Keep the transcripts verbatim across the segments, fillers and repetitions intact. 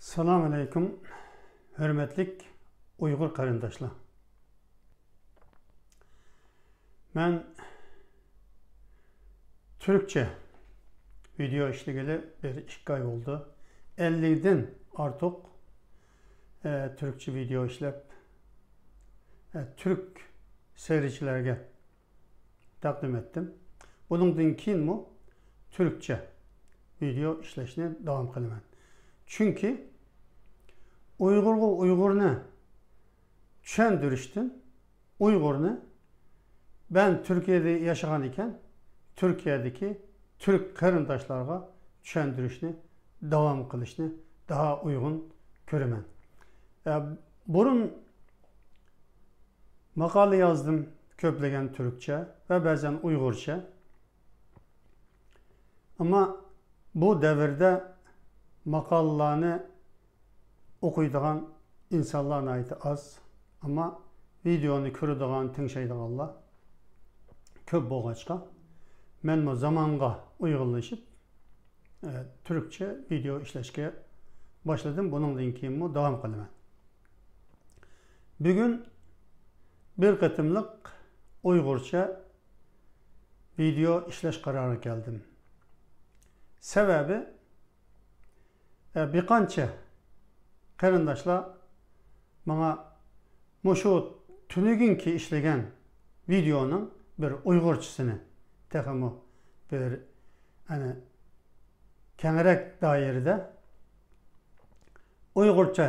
سالام ئەلەيكۇم، ھۆرمەتلىك ئۇيغۇر قېرىنداشلار. مەن تۈركچە ۋىدېئو ئىشلىگىلى بىر ئىككى ئاي بولدى. ئەللىدىن ئارتۇق، ئە، تۈركچە ۋىدېئو ئىشلەپ، ئە، تۈرك سەيرچىلەرگە تەقدىم ئەتتىم. بۇنىڭدىن كېيىنمۇ تۈركچە ۋىدېئو ئىشلەشنى داۋام قىلىمەن. چۈنكى ئۇيغۇرغا ئۇيغۇرنى چۈشەندۈرۈشتىن، ئۇيغۇرنى، مەن تۈركىيەدە ياشىغان ئىكەن، تۈركىيەدىكى تۈرك قېرىنداشلارغا چۈشەندۈرۈشنى داۋام قىلىشنى داھا ئۇيغۇن كۆرىمەن. ئە، بۇرۇن ماقالە يازدىم، كۆپلىگەن تۈركچە ۋە بەزەن ئۇيغۇرچە. ئەمما بۇ دەۋردە ماقالىلارنى ئوقۇيدىغان ئىنسانلار ناھايىتى ئاز. ئەمما ۋىدېئونى كۆرىدىغان، تىڭشايدىغانلار كۆپ بولغاچقا، مەنمۇ زامانغا ئۇيغۇنلىشىپ، ئە، تۈركچە ۋىدېئو ئىشلەشكە باشلىدىم. بۇنىڭدىن كېيىنمۇ داۋام قىلىمەن. بۈگۈن بىر قېتىملىق ئۇيغۇرچە ۋىدېئو ئىشلەش قارارىغا كەلدىم. سەۋەبى، ئە، بىر قانچە قېرىنداشلار ماڭا مۇشۇ تۈنۈگۈنكى ئىشلىگەن ۋىدېئونىڭ بىر ئۇيغۇرچىسىنى، تېخىمۇ بىر، ئەنە، كەڭرەك دائىرىدە ئۇيغۇرچە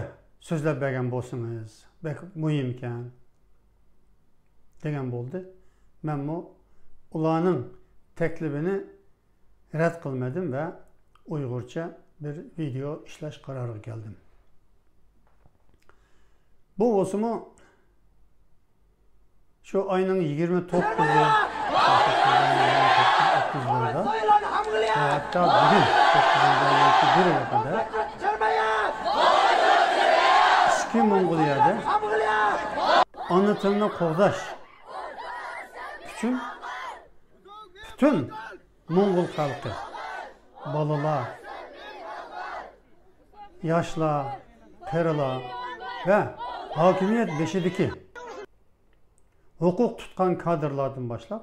سۆزلەپ بەرگەن بولسىڭىز، بەك مۇھىمكەن، دېگەن بولدى. مەنمۇ ئۇلارنىڭ تەكلىپىنى رەت قىلمىدىم ۋە ئۇيغۇرچە بىر ۋىدېئو ئىشلەش قارارىغا كەلدىم. بۇ بولسىمۇ شۇ ئاينىڭ يىگىرمە توققۇزى، ۋە ھەتتا بۈگۈن، توققۇزىنچى ئاينىڭ بىرىگە قەدەر ئىچكى موڭغۇلىيەدە ئانا تىلنى قوغداش ئۈچۈن پۈتۈن موڭغۇل خەلقى، بالىلار، ياشلار، قېرىلار ۋە ھاكىمىيەت بېشىدىكى ھوقۇق تۇتقان كادىرلاردىن باشلاپ،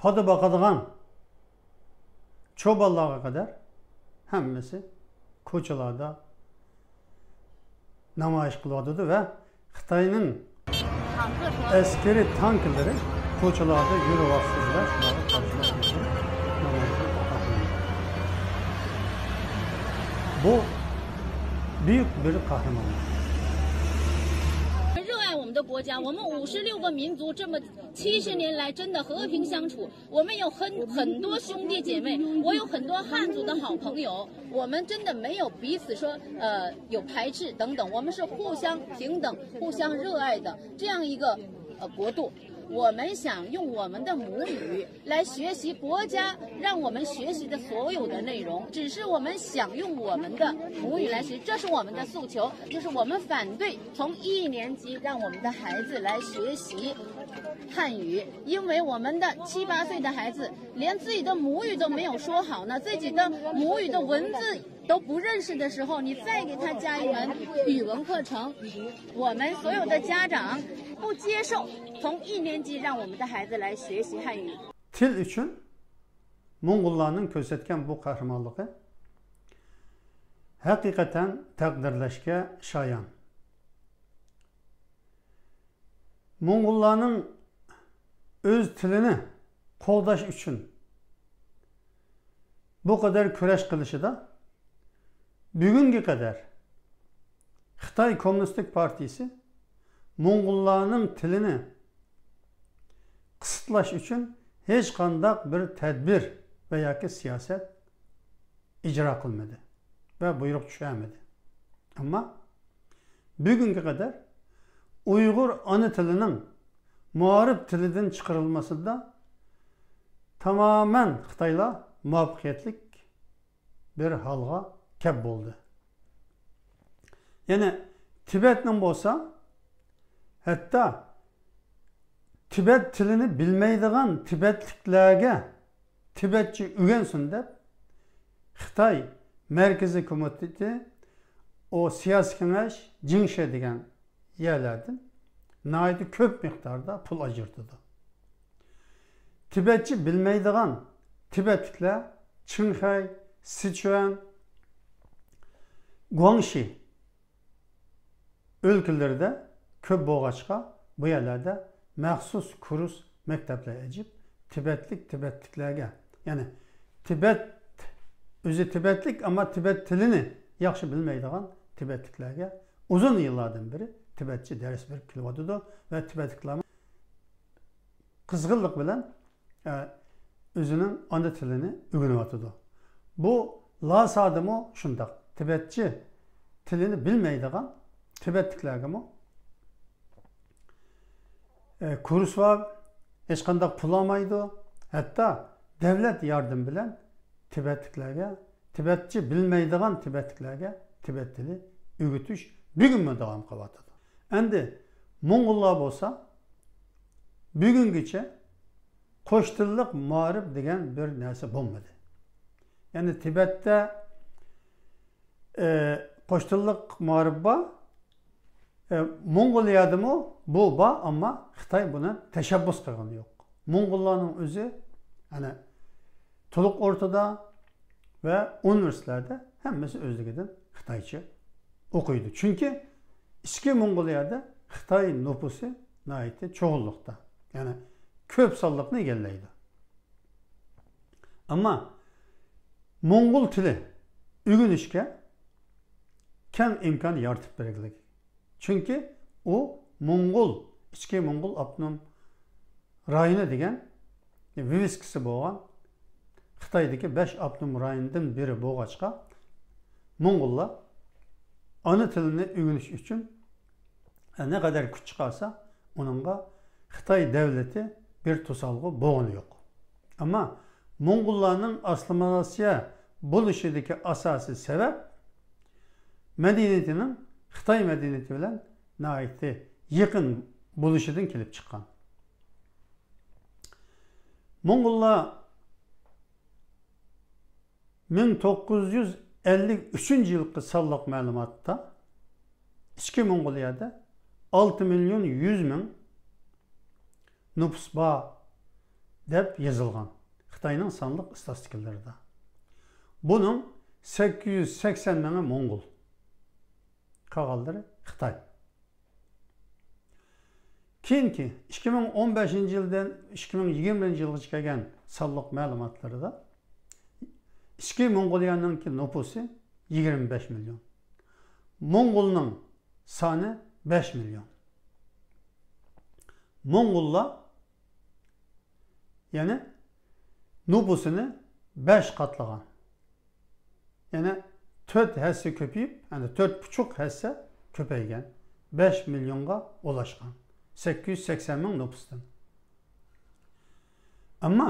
پادا باقىدىغان چوبانلارغا قەدەر ھەممىسى كوچىلاردا نامايىش قىلىۋاتىدۇ ۋە خىتاينىڭ ئەسكىرىي تانكىلىرى كوچىلاردا يۈرۈۋاتسىز ۋە شۇلارغا قارشىلىق قىلىپ نامايىشنى تارقاتمايدۇ. بۇ بۈيۈك بىر قەھرىمانلىق. 热爱我们的国家，我们五十六个民族这么七十年来真的和平相处，我们有很很多兄弟姐妹，我有很多汉族的好朋友，我们真的没有彼此说呃有排斥等等，我们是互相平等、互相热爱的这样一个呃国度。我们想用我们的母语来学习国家让我们学习的所有的内容，只是我们想用我们的母语来学，这是我们的诉求，就是我们反对从一年级让我们的孩子来学习汉语，因为我们的七八岁的孩子连自己的母语都没有说好呢，自己的母语的文字都不认识的时候，你再给他加一门语文课程，我们所有的家长不接受从一年级让我们的孩子来学习汉语。 تىل ئۈچۈن موڭغۇللارنىڭ كۆرسەتكەن بۇ قەھرىمانلىقى ھەقىقەتەن تەقدىرلەشكە شايان. موڭغۇللارنىڭ ئۆز تىلىنى قوغداش ئۈچۈن بۇ قەدەر كۈرەش قىلىشىدا بۈگۈنگە قەدەر خىتاي كوممۇنىستىك پارتىيىسى موڭغۇللارنىڭ تىلىنى قىستىلاش ئۈچۈن ھېچقانداق بىر تەدبىر ۋە ياكى سىياسەت ئىجرا قىلمىدى ۋە بۇيرۇق چۈشۈرمىدى. ئەمما بۈگۈنگە قەدەر ئۇيغۇر ئانا تىلىنىڭ مائارىپ تىلىدىن چىقىرىلمىسىدا تامامەن خىتايلار مۇۋەپپەقىيەتلىك بىر ھالغا كەپ بولدى. يەنى تىبەتنىڭ بولسا، ھەتتا تىبەت تىلىنى بىلمەيدىغان تىبەتلىكلەرگە تىبەتچە ئۆگەنسۇن دەپ، خىتاي مەركىزىي كومىتېتى، ئۇ سىياسىي كېڭەش، جىڭشې دېگەن يەرلەردىن ناھايىتى كۆپ مىقداردا پۇل ئاجرىتىدۇ. تىبەتچە بىلمەيدىغان تىبەتلىكلەر چىڭخەي، سىچۈەن، گۇاڭشى ئۆلكىلىرىدە كۆپ بولغاچقا، بۇ يەرلەردە مەخسۇس كۇرس مەكتەپلەر ئېچىپ، تىبەتلىك تىبەتلىكلەرگە، يەنى تىبەت، ئۆزى تىبەتلىك، ئەمما تىبەت تىلىنى ياخشى بىلمەيدىغان تىبەتلىكلەرگە ئۇزۇن يىللاردىن بېرى تىبەتچە دەرس بېرىپ كېلىۋاتىدۇ ۋە تىبەتلىكلەرمۇ قىزغىنلىق بىلەن، ئە، ئۆزىنىڭ ئانا تىلىنى ئۆگىنىۋاتىدۇ. بۇ لاسادىمۇ شۇنداق. تىبەتچە تىلىنى بىلمەيدىغان تىبەتلىكلەرگىمۇ، ئە، كۇرس بار، ھېچقانداق پۇل ئالمايدۇ. ھەتتا دەۋلەت ياردىمى بىلەن تىبەتلىكلەرگە، تىبەتچە بىلمەيدىغان تىبەتلىكلەرگە تىبەت تىلى ئۆگىتىش بۈگۈنمۇ داۋام قىلىۋاتىدۇ. ئەمدى موڭغۇللار بولسا بۈگۈنگىچە قوش تىللىق مائارىپ دېگەن بىر نەرسە بولمىدى. يەنى تىبەتتە، ئە، قوش تىللىق مائارىپ بار. ئە، موڭغۇلىيەدىمۇ بۇ بار، ئەمما خىتاي بۇنى تەشەببۇس قىلغىنى يوق. موڭغۇللارنىڭ ئۆزى، يەنى تولۇق ئورتىدا ۋە ئۇنىۋېرسىتېتلاردا ھەممىسى ئۆزلۈكىدىن خىتايچە ئوقۇيدۇ. چۈنكى ئىچكى موڭغۇلىيەدە خىتاي نوپۇسى ناھايىتى چوغۇنلۇقتا، يەنى كۆپ سانلىقنى ئىگىلەيدۇ. ئەمما موڭغۇل تىلى ئۆگىنىشكە كەڭ ئىمكان يارىتىپ بەرگىلىك. چۈنكى ئۇ موڭغۇل، ئىچكى موڭغۇل ئاپتونوم رايونى دېگەن ۋىۋىسكىسى بولغان خىتايدىكى بەش ئاپتونوم رايوندىن بىرى بولغاچقا، موڭغۇللار ئانا تىلىنى ئۆگىنىش ئۈچۈن نەقەدەر كۈچ چىقارسا، ئۇنىڭغا خىتاي دەۋلىتى بىر توسالغۇ بولغىنى يوق. ئەمما موڭغۇللارنىڭ ئاسسىمىلياتسىيە بولۇشىدىكى ئاساسىي سەۋەب مەدەنىيىتىنىڭ خىتاي مەدەنىيىتى بىلەن ناھايىتى يېقىن بولۇشىدىن كېلىپ چىققان. موڭغۇللار مىڭ توققۇز يۈز ئەللىك ئۈچىنچى يىلقى سانلىق مەلۇماتتا ئىچكى موڭغۇلىيەدە ئالتە مىليون يۈز مىڭ نوپۇس بار دەپ يېزىلغان خىتاينىڭ سانلىق ئىستاتىستىكىلىرىدا. بۇنىڭ سەككىز يۈز سەكسەن مىڭى موڭغۇل، قالغانلىرى خىتاي. كېيىنكى ئىككى مىڭ ئون بەشىنچى يىلدىن ئىككى مىڭ يىگىرمىنچى يىلغىچە كەلگەن سانلىق مەلۇماتلىرىدا ئىچكى موڭغۇلىيەنىڭكى نوپۇسى يىگىرمە بەش مىليون. موڭغۇلنىڭ سانى بەش مىليون. موڭغۇللار يەنى نوپۇسىنى بەش قاتلىغان. يەنى تۆت ھەسسە كۆپىيىپ، يەنى تۆت پۇچۇق ھەسسە كۆپەيگەن. بەش مىليونغا ئۇلاشقان. سەككىز يۈز سەكسەن مىڭ نوپۇستىن. ئەمما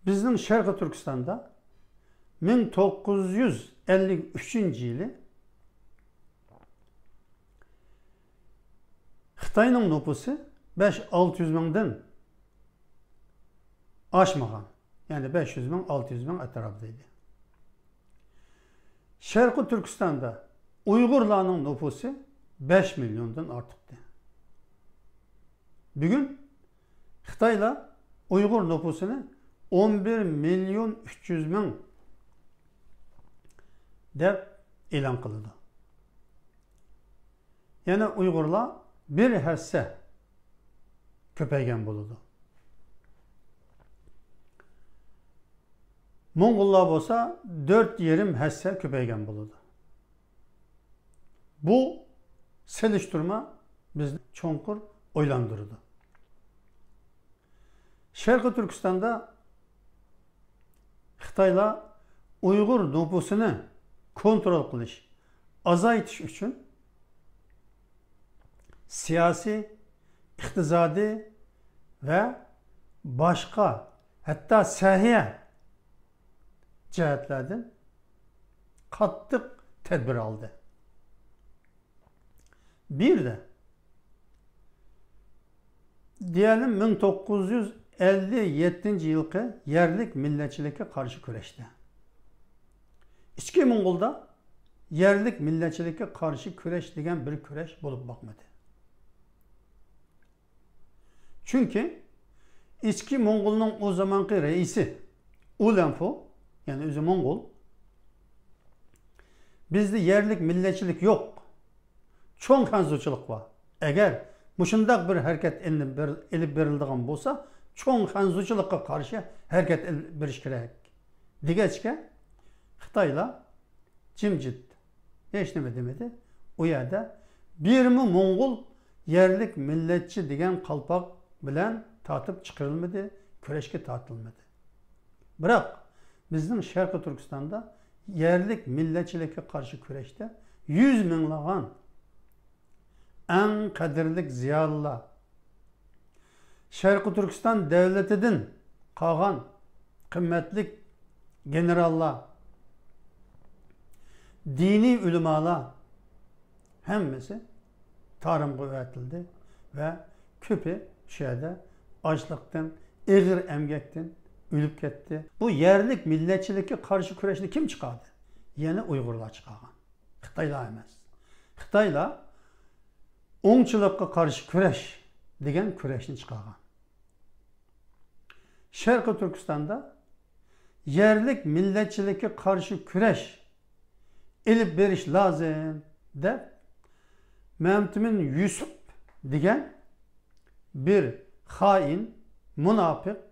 بىزنىڭ شەرقىي تۈركىستاندا مىڭ توققۇز يۈز ئەللىك ئۈچىنچى يىلى خىتاينىڭ نوپۇسى بەش ئالتە يۈز مىڭدىن ئاشمىغان. يەنى بەش يۈز مىڭ، ئالتە يۈز مىڭ ئەتراپىدا ئىدى. شەرقىي تۈركىستاندا ئۇيغۇرلارنىڭ نوپۇسى بەش مىليوندىن ئارتۇقتى. بۈگۈن خىتايلار ئۇيغۇر نوپۇسىنى ئون بىر مىليون ئۈچ يۈز مىڭ دەپ ئېلان قىلىدۇ. يەنى ئۇيغۇرلار بىر ھەسسە كۆپەيگەن بولىدۇ. موڭغۇللار بولسا دۆت يېرىم ھەسسە كۆپەيگەن بولىدۇ. بۇ سېلىشتۇرما بىزنى چوڭقۇر ئويلاندۇرىدۇ. شەرقىي تۈركىستاندا خىتايلار ئۇيغۇر نوپۇسىنى كونترول قىلىش، ئازايتىش ئۈچۈن سىياسىي، ئىقتىسادىي ۋە باشقا، ھەتتا سەھىيە جەھەتلەردىن قاتتىق تەدبىر ئالدى. بىردە، دېيەلى مىڭ توققۇز يۈز ئەللىك يەتتىنچى يىلقى يەرلىك مىللەتچىلىككە قارشى كۈرەشتە ئىچكى موڭغۇلدا يەرلىك مىللەتچىلىككە قارشى كۈرەش دېگەن بىر كۈرەش بولۇپ باقمىدى. چۈنكى ئىچكى موڭغۇلنىڭ ئۇ زامانقى رەئىسى ئۇ لەنفۇ، يەنى ئۆزى موڭغۇل، بىزدە يەرلىك مىللەتچىلىك يوق، چوڭ خەنزۇچىلىق بار. ئەگەر مۇشۇنداق بىر ھەرىكەت ئېلىنىپ بېر-، ئېلىپ بېرىلىدىغان بولسا، چوڭ خەنزۇچىلىققا قارشى ھەرىكەت ئېلىپ بېرىش كېرەك، دېگەچكە، خىتايلار جىمجىت، ھېچنېمە دېمىدى. ئۇ يەردە بىرمۇ موڭغۇل يەرلىك مىللەتچى دېگەن قالپاق بىلەن تارتىپ چىقىرىلمىدى، كۈرەشكە تارتىلمىدى. بىراق، بىزنىڭ شەرقىي تۈركىستاندا يەرلىك مىللەتچىلىككە قارشى كۈرەشتە يۈز مىڭلىغان ئەڭ قەدىرلىك زىيالىيلار، شەرقىي تۈركىستان دۆلىتىدىن قالغان قىممەتلىك گېنېراللار، دىنىي ئۆلىمالار ھەممىسى تارىمغا ئەۋەتىلدى ۋە كۆپى شۇ يەردە ئاچلىقتىن، ئېغىر ئەمگەكتىن ئۆلۈپ كەتتى. بۇ يەرلىك مىللەتچىلىككە قارشى كۈرەشنى كىم چىقاردى؟ يەنە ئۇيغۇرلار چىقارغان. خىتايلار ئەمەس. خىتايلار ئوڭچىلىققا قارشى كۈرەش دېگەن كۈرەشنى چىقارغان. شەرقىي تۈركىستاندا يەرلىك مىللەتچىلىككە قارشى كۈرەش ئېلىپ بېرىش لازىم، دەپ، مەمتىمىن يۈسۈپ دېگەن بىر خائىن، مۇناپىق،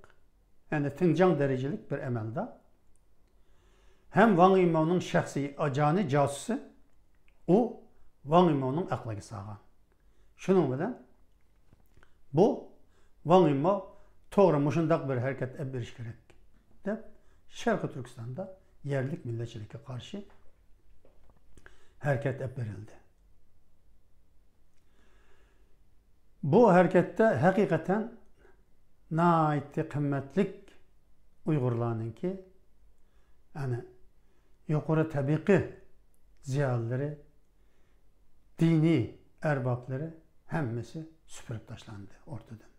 يەنى تىڭجاڭ دەرىجىلىك بىر ئەمەلدار ھەم ۋاڭ يىماۋنىڭ شەخسىي ئاجانى جاسۇسى، ئۇ ۋاڭ يىماۋنىڭ ئەقلىگە سالغان. شۇنىڭ بىلەن بۇ ۋاڭ يىماۋ توغرا مۇشۇنداق بىر ھەرىكەت ئېلىپ بېرىش كېرەك، دەپ، شەرقىي تۈركىستاندا يەرلىك مىللەتچىلىككە قارشى ھەرىكەت ئېلىپ بېرىلدى. بۇ ھەرىكەتتە ھەقىقەتەن ناھايىتى قىممەتلىك ئۇيغۇرلارنىڭكى، يەنى يۇقىرى تەبىقە زىيالىيلىرى، دىنىي ئەربابلىرى ھەممىسى سۈپۈرۈپ تاشلاندى ئورتىدىن.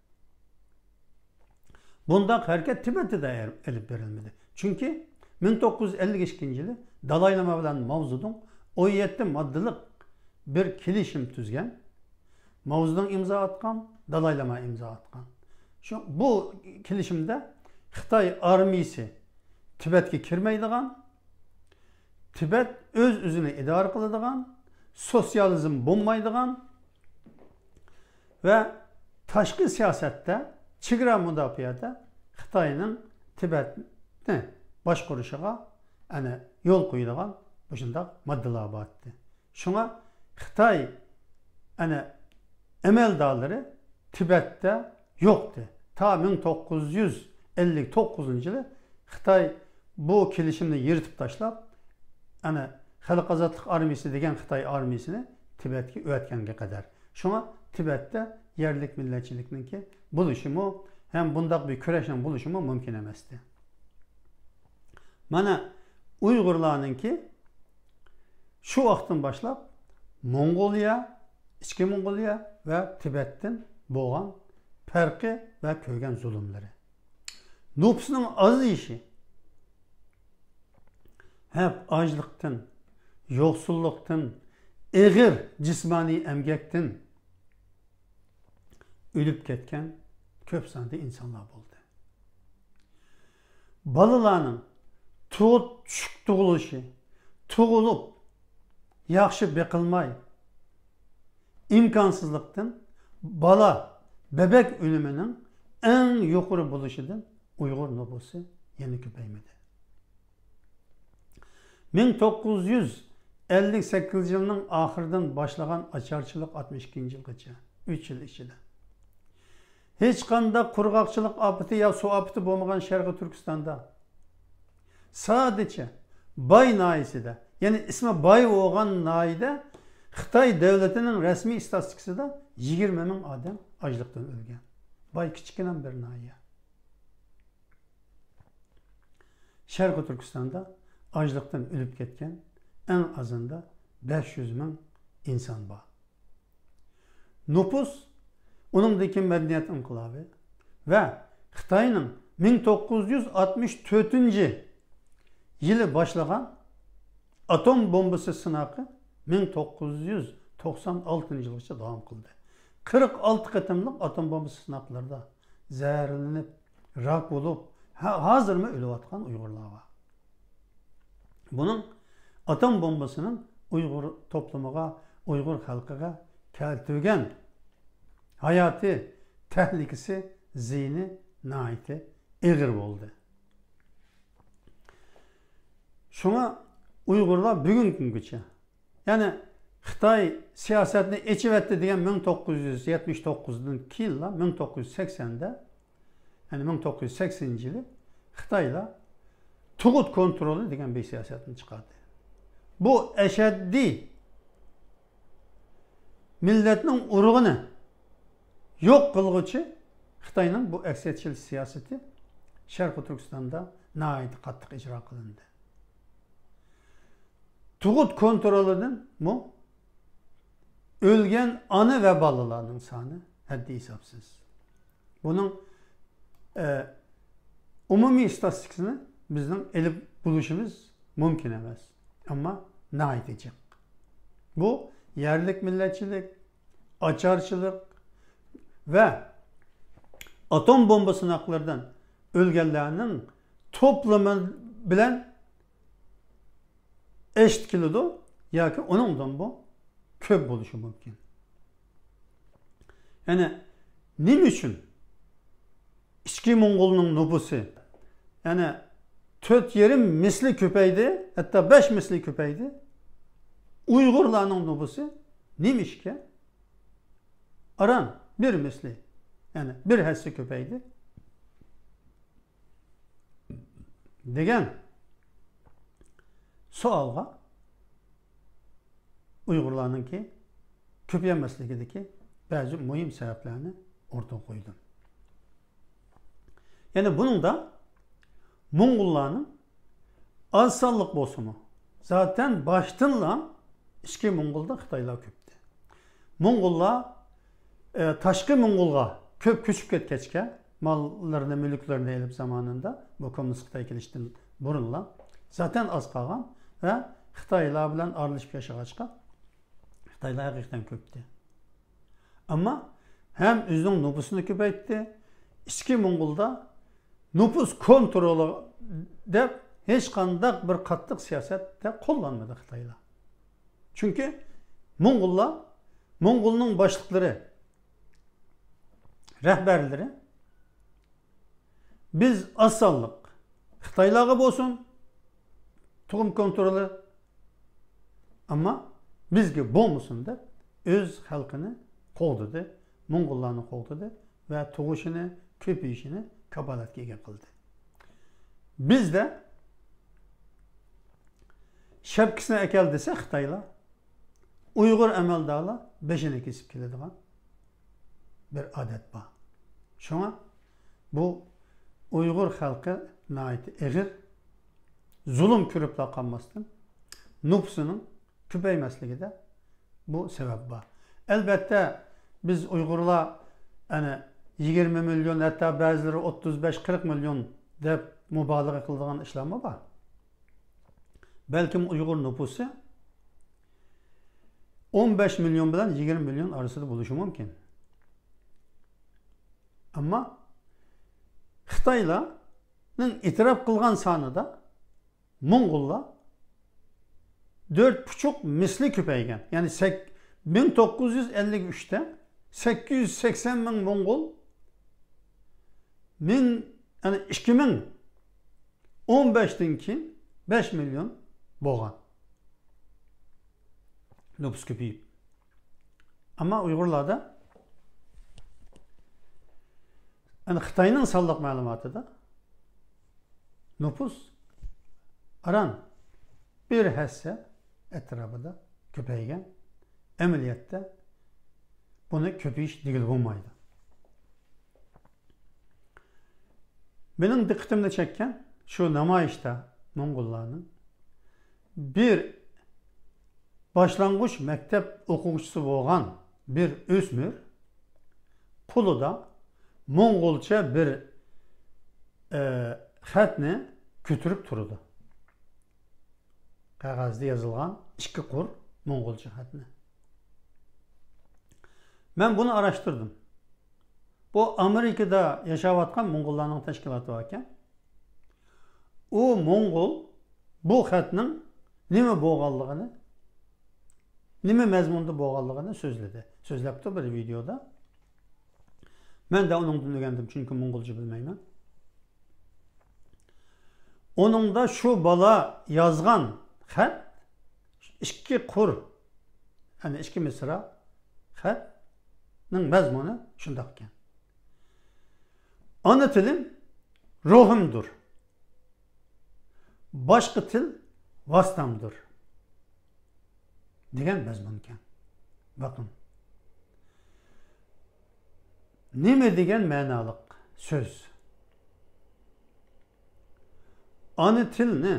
بۇنداق ھەرىكەت تىبەتتە ئېلىپ بېرىلمىدى. چۈنكى مىڭ توققۇز يۈز ئەللىك ئىككىنچى يىلى دالاي لاما بىلەن ماۋزېدۇڭ ئون يەتتە ماددىلىق بىر كېلىشىم تۈزگەن. ماۋزېدۇڭ ئىمزا ئاتقان، دالاي لاما ئىمزا ئاتقان. شۇ، بۇ كېلىشىمدە خىتاي ئارمىيىسى تىبەتكە كىرمەيدىغان، تىبەت ئۆز-ئۆزىنى ئىدارە قىلىدىغان، سوتسىيالىزم بولمايدىغان، ۋە تاشقى سىياسەتتە، چېگرا مۇداپىئەدە خىتاينىڭ تىبەتنى باشقۇرۇشىغا، ئەنە، يول قويىدىغان مۇشۇنداق ماددىلار بار ئىدى. شۇڭا خىتاي، ئەنە، ئەمەلدارلىرى تىبەتتە يوقتى. تا مىڭ توققۇز يۈز ئەللىك توققۇزىنچى يىلى خىتاي بۇ كېلىشىمنى يىرتىپ تاشلاپ، ئەنە، خەلق ئازادلىق ئارمىيىسى دېگەن خىتاي ئارمىيىسىنى تىبەتكە ئەۋەتكەنگە قەدەر. شۇڭا تىبەتتە يەرلىك مىللەتچىلىكنىڭكى بولۇشىمۇ ھەم بۇنداق بىر كۈرەشنىڭ بولۇشىمۇ مۇمكىن ئەمەستى. مانا، ئۇيغۇرلارنىڭكى شۇ ۋاقىتتىن باشلاپ موڭغۇلىيە، ئىچكى موڭغۇلىيە ۋە تىبەتتىن بولغان پەرقى ۋە كۆرگەن زۇلۇملىرى. نوپۇسنىڭ ئازىيىشى، ھەم ئاچلىقتىن، يوقسۇللۇقتىن، ئېغىر جىسمانىي ئەمگەكتىن ئۆلۈپ كەتكەن كۆپ ساندا ئىنسانلار بولدى. بالىلارنىڭ تۇغۇت چۈشۈك تۇغۇلۇشى، تۇغۇلۇپ ياخشى بېقىلماي، ئىمكانسىزلىقتىن بالا، بەبەك ئۆلۈمىنىڭ ئەڭ يۇقىرى بولۇشىدىن ئۇيغۇر نوپۇسى يەنە كۆپەيمىدى. مىڭ توققۇز يۈز ئەللىك سەككىزىنچى يىلنىڭ ئاخىرىدىن باشلىغان ئاچارچىلىق ئاتمىش ئىككىنچى يىلغىچە، ئۈچ يىل ئىچىدە، ھېچقانداق قۇرغاقچىلىق ئاپىتى يا سۇ ئاپىتى بولمىغان شەرقىي تۈركىستاندا، سادىچە باي ناھىيەسىدە، يەنى ئىسمى باي بولغان ناھىيەدە خىتاي دۆلىتىنىڭ رەسمىي ئىستاتىستىكىسىدا يىگىرمە مىڭ ئادەم ئاچلىقتىن ئۆلگەن. باي كىچىككىنە بىر ناھىيە. شەرقىي تۈركىستاندا ئاچلىقتىن ئۆلۈپ كەتكەن ئەڭ ئازىندا بەش يۈز مىڭ ئىنسان بار. نوپۇس، ئۇنىڭدىن كېيىن مەدەنىيەت ئىنقىلابى ۋە خىتاينىڭ مىڭ توققۇز يۈز ئاتمىش تۆتىنچى يىلى باشلىغان ئاتوم بومبىسى سىناقى مىڭ توققۇز يۈز توقسان ئالتىنچى يىلغىچە داۋام قىلدى. قىرىق ئالتە قېتىملىق ئاتوم بومبىسى سىناقلىرىدا زەھەرلىنىپ، راك بولۇپ، ھە-، ھازىرمۇ ئۆلۈۋاتقان ئۇيغۇرلار بار. بۇنىڭ ئاتوم بومبىسىنىڭ ئۇيغۇر توپلىمىغا، ئۇيغۇر خەلقىگە كەلتۈرگەن ھاياتىي تەھلىكىسى، زىيىنى ناھايىتى ئېغىر بولدى. شۇڭا ئۇيغۇرلار بۈگۈنكى كۈنگىچە، يەنى خىتاي سىياسەتنى ئېچىۋەتتى دېگەن مىڭ توققۇز يۈز يەتمىش توققۇزدىن كېيىنلا، مىڭ توققۇز يۈز سەكسەندە، يەنى مىڭ توققۇز يۈز سەكسىنىنچى يىلى خىتايلار تۇغۇت كونترولى دېگەن بىر سىياسەتنى چىقاردى. بۇ ئەشەددىي مىللەتنىڭ ئۇرۇقىنى يوق قىلغۇچى خىتاينىڭ بۇ ئەكسىيەتچىل سىياسىتى شەرقىي تۈركىستاندا ناھايىتى قاتتىق ئىجرا قىلىندى. تۇغۇت كونترولىدىنمۇ ئۆلگەن ئانا ۋە بالىلارنىڭ سانى ھەددى ھېسابسىز. بۇنىڭ، ئە، ئومۇمىي ئىستاتىستىكىسىنى بىزنىڭ ئېلىپ بولۇشىمىز مۇمكىن ئەمەس. ئەمما ناھايىتى جىق. بۇ يەرلىك مىللەتچىلىك، ئاچارچىلىق ۋە ئاتوم بومبا سىناقلىرىدىن ئۆلگەنلەرنىڭ توپلىمى بىلەن ئېشىت كېلىدۇ ياكى ئۇنىڭدىنمۇ كۆپ بولۇشى مۇمكىن. يەنى نېمە ئۈچۈن ئىچكى موڭغۇلنىڭ نوپۇسى، يەنى تۆت يېرىم مىسلى كۆپەيدى، ھەتتا بەش مىسلى كۆپەيدى. ئۇيغۇرلارنىڭ نوپۇسى نېمە ئىشقا ئاران بىر مىسلى، يەنى بىر ھەسسە كۆپەيدى دېگەن سوئالغا ئۇيغۇرلارنىڭكى كۆپىيەلمەسلىكىدىكى بەزى مۇھىم سەۋەبلەرنى ئوتتۇرىغا قويدۇم. يەنى بۇنىڭدا موڭغۇللارنىڭ ئاز سانلىق بولسىمۇ، زاتەن باشتىنلا ئىچكى موڭغۇلدا خىتايلار كۆپتى. موڭغۇللار، ئە، تاشقى موڭغۇلغا كۆپ كۆچۈپ كەتكەچكە، ماللىرىنى، مۈلۈكلىرىنى ئېلىپ زامانىدا، بۇ كوممۇنىست خىتاي كېلىشتىن بۇرۇنلا زاتەن ئاز قالغان ۋە خىتايلار بىلەن ئارىلىشىپ ياشىغاچقا، خىتايلار ھەقىقەتەن كۆپتى. ئەمما ھەم ئۆزىنىڭ نوپۇسىنى كۆپەيتتى، ئىچكى موڭغۇلدا نوپۇس كونترولى دەپ ھېچقانداق بىر قاتتىق سىياسەت دە قوللانمىدى خىتايلار. چۈنكى موڭغۇللار، موڭغۇلنىڭ باشلىقلىرى، رەھبەرلىرى، بىز ئاز سانلىق، خىتايلارغا بولسۇن تۇغۇت كونترولى، ئەمما بىزگە بولمىسۇن دەپ ئۆز خەلقىنى قوغدىدى، موڭغۇللارنى قوغدىدى ۋە تۇغۇشىنى، كۆپىيىشىنى كاپالەتكە ئىگە قىلدى. بىزدە شەپكىسىنى ئەكەل دېسە خىتايلار، ئۇيغۇر ئەمەلدارلار بېشىنى كېسىپ كېلىدىغان بىر ئادەت بار. شۇڭا بۇ ئۇيغۇر خەلقى ناھايىتى ئېغىر زۇلۇم كۆرۈپلا قالماستىن، نوپۇسىنىڭ كۆپەيمەسلىكىدە بۇ سەۋەب بار. ئەلۋەتتە، بىز ئۇيغۇرلار، ئەنە، يىگىرمە مىليون، ھەتتا بەزىلىرى ئوتتۇز بەش، قىرىق مىليون دەپ مۇبالىغە قىلىدىغان ئىشلارمۇ بار. بەلكىم ئۇيغۇر نوپۇسى ئون بەش مىليون بىلەن يىگىرمە مىليون ئارىسىدا بولۇشى مۇمكىن. ئەمما خىتايلارنىڭ ئېتىراپ قىلغان سانىدا موڭغۇللار دۆت پۇچۇق مىسلى كۆپەيگەن. يەنى سەك-، مىڭ توققۇز يۈز ئەللىك ئۈچتە سەككىز يۈز سەكسەن مىڭ موڭغۇل، مىڭ، يەنى ئىككى مىڭ ئون بەشتىن كېيىن بەش مىليون بولغان. نوپۇس كۆپىيىپ. ئەمما ئۇيغۇرلاردا، يەنى خىتاينىڭ سانلىق مەلۇماتىدا نوپۇس ئاران بىر ھەسسە ئەتراپىدا كۆپەيگەن. ئەمەلىيەتتە بۇنى كۆپىيىش دېگىلى بولمايدۇ. مېنىڭ دىققىتىمنى چەككەن شۇ نامايىشتا موڭغۇللارنىڭ بىر باشلانغۇچ مەكتەپ ئوقۇغۇچىسى بولغان بىر ئۆسمۈر قولىدا موڭغۇلچە بىر، ئە، خەتنى كۆتۈرۈپ تۇرىدۇ. قەغەزدە يازىلغان ئىككى قۇر موڭغۇلچە خەتنى. مەن بۇنى ئاراشتۇردۇم. بۇ ئامېرىكىدا ياشاۋاتقان موڭغۇللارنىڭ تەشكىلاتى باركەن. ئۇ موڭغۇل بۇ خەتنىڭ نېمە بولغانلىقىنى، نېمە مەزمۇندا بولغانلىقىنى سۆزلىدى. سۆزلەپتۇ بىر ۋىدېودا. مەن دە ئۇنىڭدىن ئۆگەندىم، چۈنكى موڭغۇلچە بىلمەيمەن. ئۇنىڭدا شۇ بالا يازغان خەت ئىككى قۇر، يەنى ئىككى مىسرا خەتنىڭ مەزمۇنى شۇنداق ئىكەن. ئانا تىلىم روھۇمدۇر، باشقا تىل ۋاسىتەمدۇر دېگەن مەزمۇنكەن. بېقىڭ، نېمە دېگەن مەنالىق سۆز. ئانا تىلنى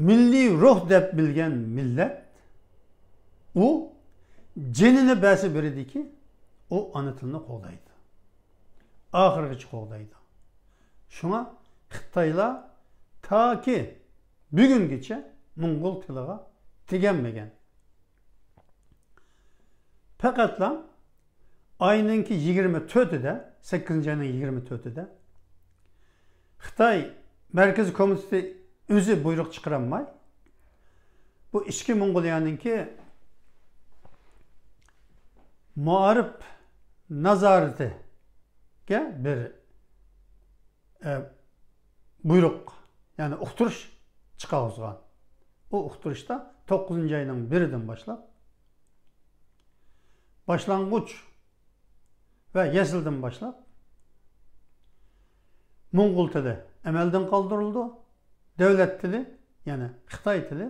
مىللىي روھ دەپ بىلگەن مىللەت، ئۇ جېنىنى بەرسە بېرىدىكى، ئۇ ئانا تىلنى قوغدايدۇ. ئاخىرغىچە قوغدايدۇ. شۇڭا خىتايلار تاكى بۈگۈنگىچە موڭغۇل تىلىغا تېگەلمىگەن. پەقەتلا ئاينىڭكى يىگىرمە تۆتىدە، سەككىزىنچى ئاينىڭ يىگىرمە تۆتىدە خىتاي مەركىزىي كومىتېتى ئۆزى بۇيرۇق چىقىرالماي، بۇ ئىچكى موڭغۇلىيەنىڭكى مائارىپ نازارىتىگە بىر، ئە، بۇيرۇق، يەنى ئۇقتۇرۇش چىقارغۇزغان. ئۇ ئۇقتۇرۇشتا توققۇزىنچى ئاينىڭ بىرىدىن باشلاپ، باشلانغۇچ ۋە يەسلىدىن باشلاپ موڭغۇل تىلى ئەمەلدىن قالدۇرۇلىدۇ. دۆلەت تىلى، يەنى خىتاي تىلى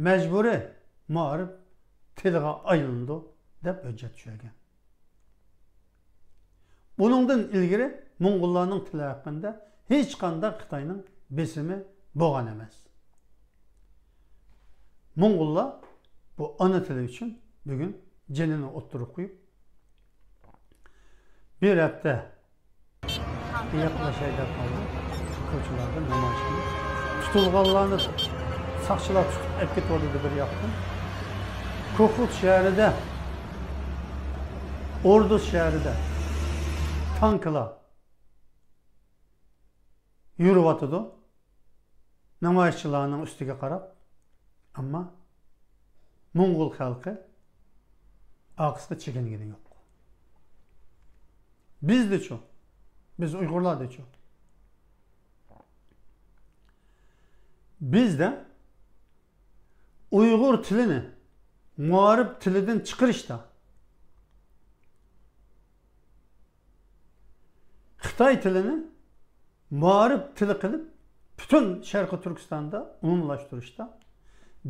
مەجبۇرىي مائارىپ تىلىغا ئايلىنىدۇ دەپ ھۆججەت چۈشۈرگەن. بۇنىڭدىن ئىلگىرى موڭغۇللارنىڭ تىلى ھەققىدە ھېچقانداق خىتاينىڭ بېسىمى بولغان ئەمەس. موڭغۇللار بۇ ئانا تىلى ئۈچۈن بۈگۈن جېنىنى ئوتتۇرىغا قويۇپ، بىر ھەپتە ياقلاشاي دەپ قالدى. كوچىلاردا نامايىش قىلىپ، تۇتۇلغانلارنى ساقچىلار تۇتۇپ ئەپ كېتىۋاتىدۇ بىر ياقتىن. كوخۇت شەھىرىدە، ئوردۇز شەھىرىدە تانكىلار يۈرۈۋاتىدۇ نامايىشچىلارنىڭ ئۈستىگە قاراپ. ئەمما موڭغۇل خەلقى ئارقىسىغا چېكىنگىنى يوق. بىزدىچۇ؟ بىز ئۇيغۇرلاردىچۇ؟ بىزدە ئۇيغۇر تىلىنى مائارىپ تىلىدىن چىقىرىشتا، خىتاي تىلىنى مائارىپ تىلى قىلىپ، پۈتۈن شەرقىي تۈركىستاندا ئومۇملاشتۇرۇشتا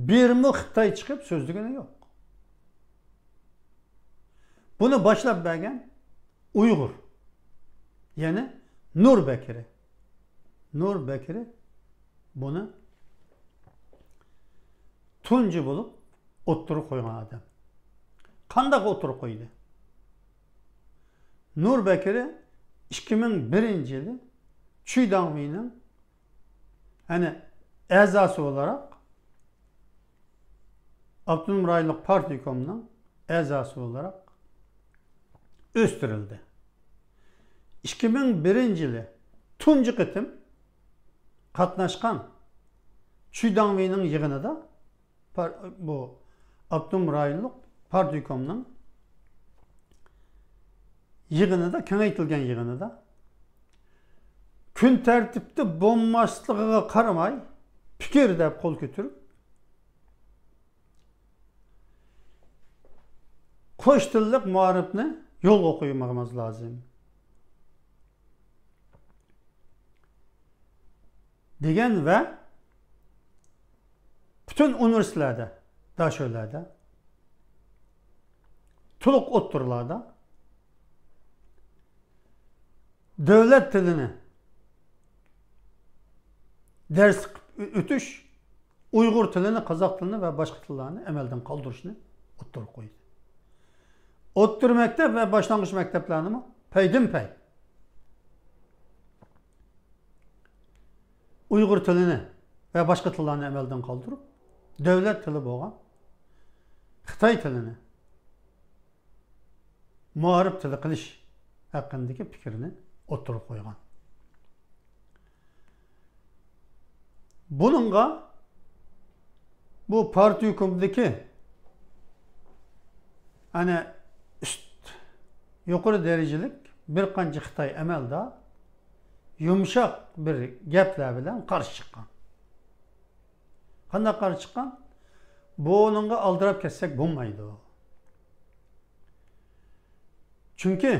بىرمۇ خىتاي چىقىپ سۆزلىگىنى يوق. بۇنى باشلاپ بەرگەن ئۇيغۇر، يەنى نۇر بەكرى. نۇر بەكرى بۇنى تۇنجى بولۇپ ئوتتۇرىغا قويغان ئادەم. قانداق ئوتتۇرىغا قويدى؟ نۇر بەكرى ئىككى مىڭ بىرىنچى يىلى چۈي داڭۋېينىڭ، يەنى، ئەزاسى بولاراق، ئاپتونوم رايونلۇق پارتكومنىڭ ئەزاسى بولاراق ئۆستۈرۈلدى. ئىككى مىڭ بىرىنچى يىلى تۇنجى قېتىم قاتناشقان چۈي داڭۋېينىڭ يىغىنىدا، پار-، بۇ ئاپتونوم رايونلۇق پارتكومنىڭ يىغىنىدا، كېڭەيتىلگەن يىغىنىدا، كۈن تەرتىپتە بولماسلىقىغا قارىماي، پىكىر دەپ قول كۆتۈرۈپ، قوش تىللىق مائارىپنى يولغا قويمىغىمىز لازىم دېگەن ۋە پۈتۈن ئۇنىۋېرسىتېتلاردا، داشۆلەردە، تولۇق ئوتتۇرىلاردا دۆلەت تىلىنى دەرس قىلىپ ئۆتۈش، ئۇيغۇر تىلىنى، قازاق تىلىنى ۋە باشقا تىللارنى ئەمەلدىن قالدۇرۇشنى ئوتتۇرىغا قويدى. ئوتتۇرا مەكتەپ ۋە باشلانغۇچ مەكتەپلەرنىمۇ پەيدىنپەي ئۇيغۇر تىلىنى ۋە باشقا تىللارنى ئەمەلدىن قالدۇرۇپ، دۆلەت تىلى بولغان خىتاي تىلىنى مائارىپ تىلى قىلىش ھەققىدىكى پىكىرنى ئوتتۇرىغا قويغان. بۇنىڭغا بۇ پارتكومدىكى، ئەنە، ئۈست، يۇقىرى دەرىجىلىك بىر قانچە خىتاي ئەمەلدار يۇمشاق بىر گەپلەر بىلەن قارشى چىققان. قانداق قارشى چىققان؟ بۇنىڭغا ئالدىراپ كەتسەك بولمايدۇ. چۈنكى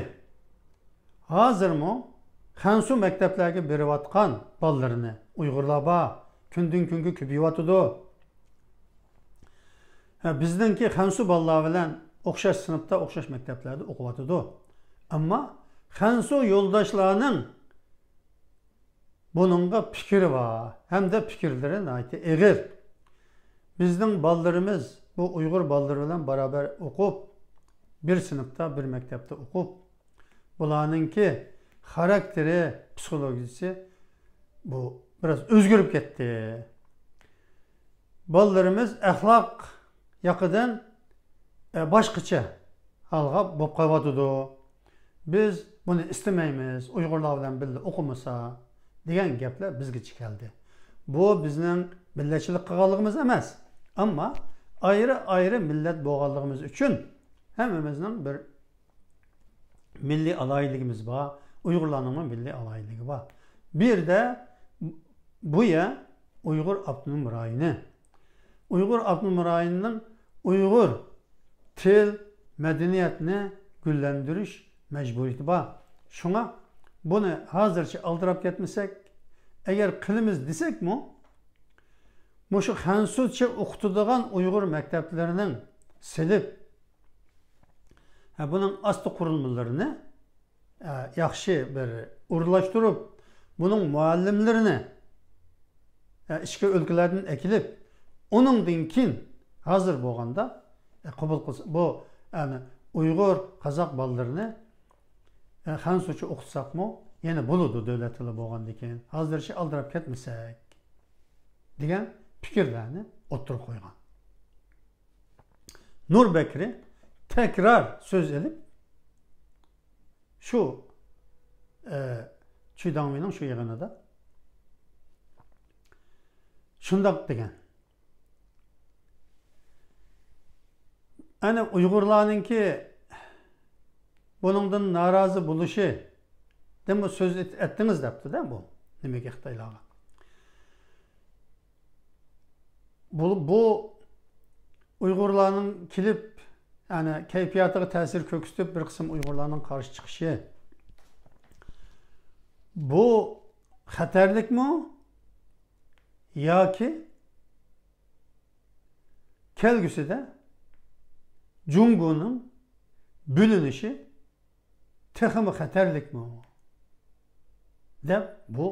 ھازىرمۇ خەنسۇ مەكتەپلەرگە بېرىۋاتقان بالىلىرىنى، ئۇيغۇرلار بار، كۈندىن كۈنگە كۆپىيىۋاتىدۇ. ھە، بىزنىڭكى خەنسۇ بالىلار بىلەن ئوخشاش سىنىپتا، ئوخشاش مەكتەپلەردە ئوقۇۋاتىدۇ. ئەمما خەنسۇ يولداشلارنىڭ بۇنىڭغا پىكرى بار ھەمدە پىكىرلىرى ناھايىتى ئېغىر. بىزنىڭ بالىلىرىمىز بۇ ئۇيغۇر بالىلىرى بىلەن باراۋەر ئوقۇپ، بىر سىنىپتا، بىر مەكتەپتە ئوقۇپ، بۇلارنىڭكى خاراكتېرى، پسىخولوگىيىسى بۇ بىراز ئۆزگىرىپ كەتتى. بالىلىرىمىز ئەخلاق ياقىدىن، ئە، باشقىچە ھالغا بولۇپ قېلىۋاتىدۇ. بىز بۇنى ئىستىمەيمىز، ئۇيغۇرلار بىلەن بىللە ئوقۇمىسا، دېگەن گەپلەر بىزگىچە كەلدى. بۇ بىزنىڭ مىللەتچىلىك قىلغانلىقىمىز ئەمەس، ئەمما ئايرى-ئايرى مىللەت بولغانلىقىمىز ئۈچۈن ھەممىمىزنىڭ بىر مىللىي ئالاھىدىلىكىمىز بار، ئۇيغۇرلارنىڭمۇ مىللىي ئالاھىدىلىكى بار. بۇ يەردە، بۇ يەر ئۇيغۇر ئاپتونوم رايونى. ئۇيغۇر ئاپتونوم رايونىنىڭ ئۇيغۇر تىل، مەدەنىيەتنى گۈللەندۈرۈش مەجبۇرىيىتى بار. شۇڭا بۇنى ھازىرچە ئالدىراپ كەتمىسەك، ئەگەر قىلىمىز دېسەكمۇ، مۇشۇ خەنسۇچە ئوقۇتىدىغان ئۇيغۇر مەكتەپلىرىنىڭ سېلىپ، ھە، بۇنىڭ ئاستى قۇرۇلمىلىرىنى، ھە، ياخشى بىر ئورۇنلاشتۇرۇپ، بۇنىڭ مۇئەللىملىرىنى، ھە، ئىچكى ئۆلكىلەردىن ئەكېلىپ، ئۇنىڭدىن كېيىن ھازىر بولغاندا، ھە، قوبۇل قىلسا، بۇ، يەنى ئۇيغۇر، قازاق بالىلىرىنى، ھە، خەنسۇچە ئوقۇتساقمۇ يەنە بولىدۇ، دۆلەت تىلى بولغاندىن كېيىن. ھازىرچە ئالدىراپ كەتمىسەك، دېگەن پىكىرلەرنى ئوتتۇرىغا قويغان. نۇر بەكرى تەكرار سۆز ئېلىپ، شۇ، ئە، چۈي داڭۋېينىڭ شۇ يىغىنىدا شۇنداق دېگەن. ئەنە ئۇيغۇرلارنىڭكى بۇنىڭدىن نارازى بولۇشىدىنمۇ سۆز ئېت-، ئەتتىڭىز دەپتۇ-دە بۇ نېمىگە خىتايلارغا. بۇ، بۇ ئۇيغۇرلارنىڭ كېلىپ، يەنى كەيپىياتىغا تەسىر كۆرسىتىپ، بىر قىسىم ئۇيغۇرلارنىڭ قارشى چىقىشى، بۇ خەتەرلىكمۇ ياكى كەلگۈسىدە جۇڭگونىڭ بۆلۈنۈشى تېخىمۇ خەتەرلىكمۇ؟ دەپ، بۇ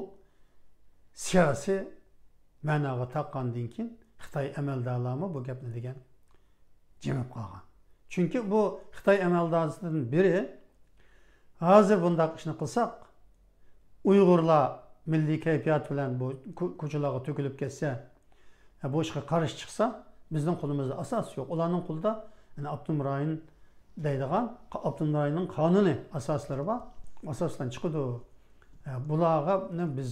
سىياسىي مەناغا تاققاندىن كېيىن، خىتاي ئەمەلدارلارمۇ بۇ گەپنى دېگەن جىمىپ قالغان. چۈنكى بۇ خىتاي ئەمەلدارلىرىدىن بىرى، ھازىر بۇنداق ئىشنى قىلساق، ئۇيغۇرلار مىللىي كەيپىيات بىلەن بۇ كو-، كوچىلارغا تۆكۈلۈپ كەتسە، ھە، بۇ ئىشقا قارشى چىقسا، بىزنىڭ قولىمىزدا ئاساس يوق. ئۇلارنىڭ قولىدا، يەنى ئاپتونوم رايون دەيدىغان، ئاپتونوم رايوننىڭ قانۇنى، ئاساسلىرى بار. ئاساسلار چىقىدۇ. ھە، بۇلارغا، نە، بىز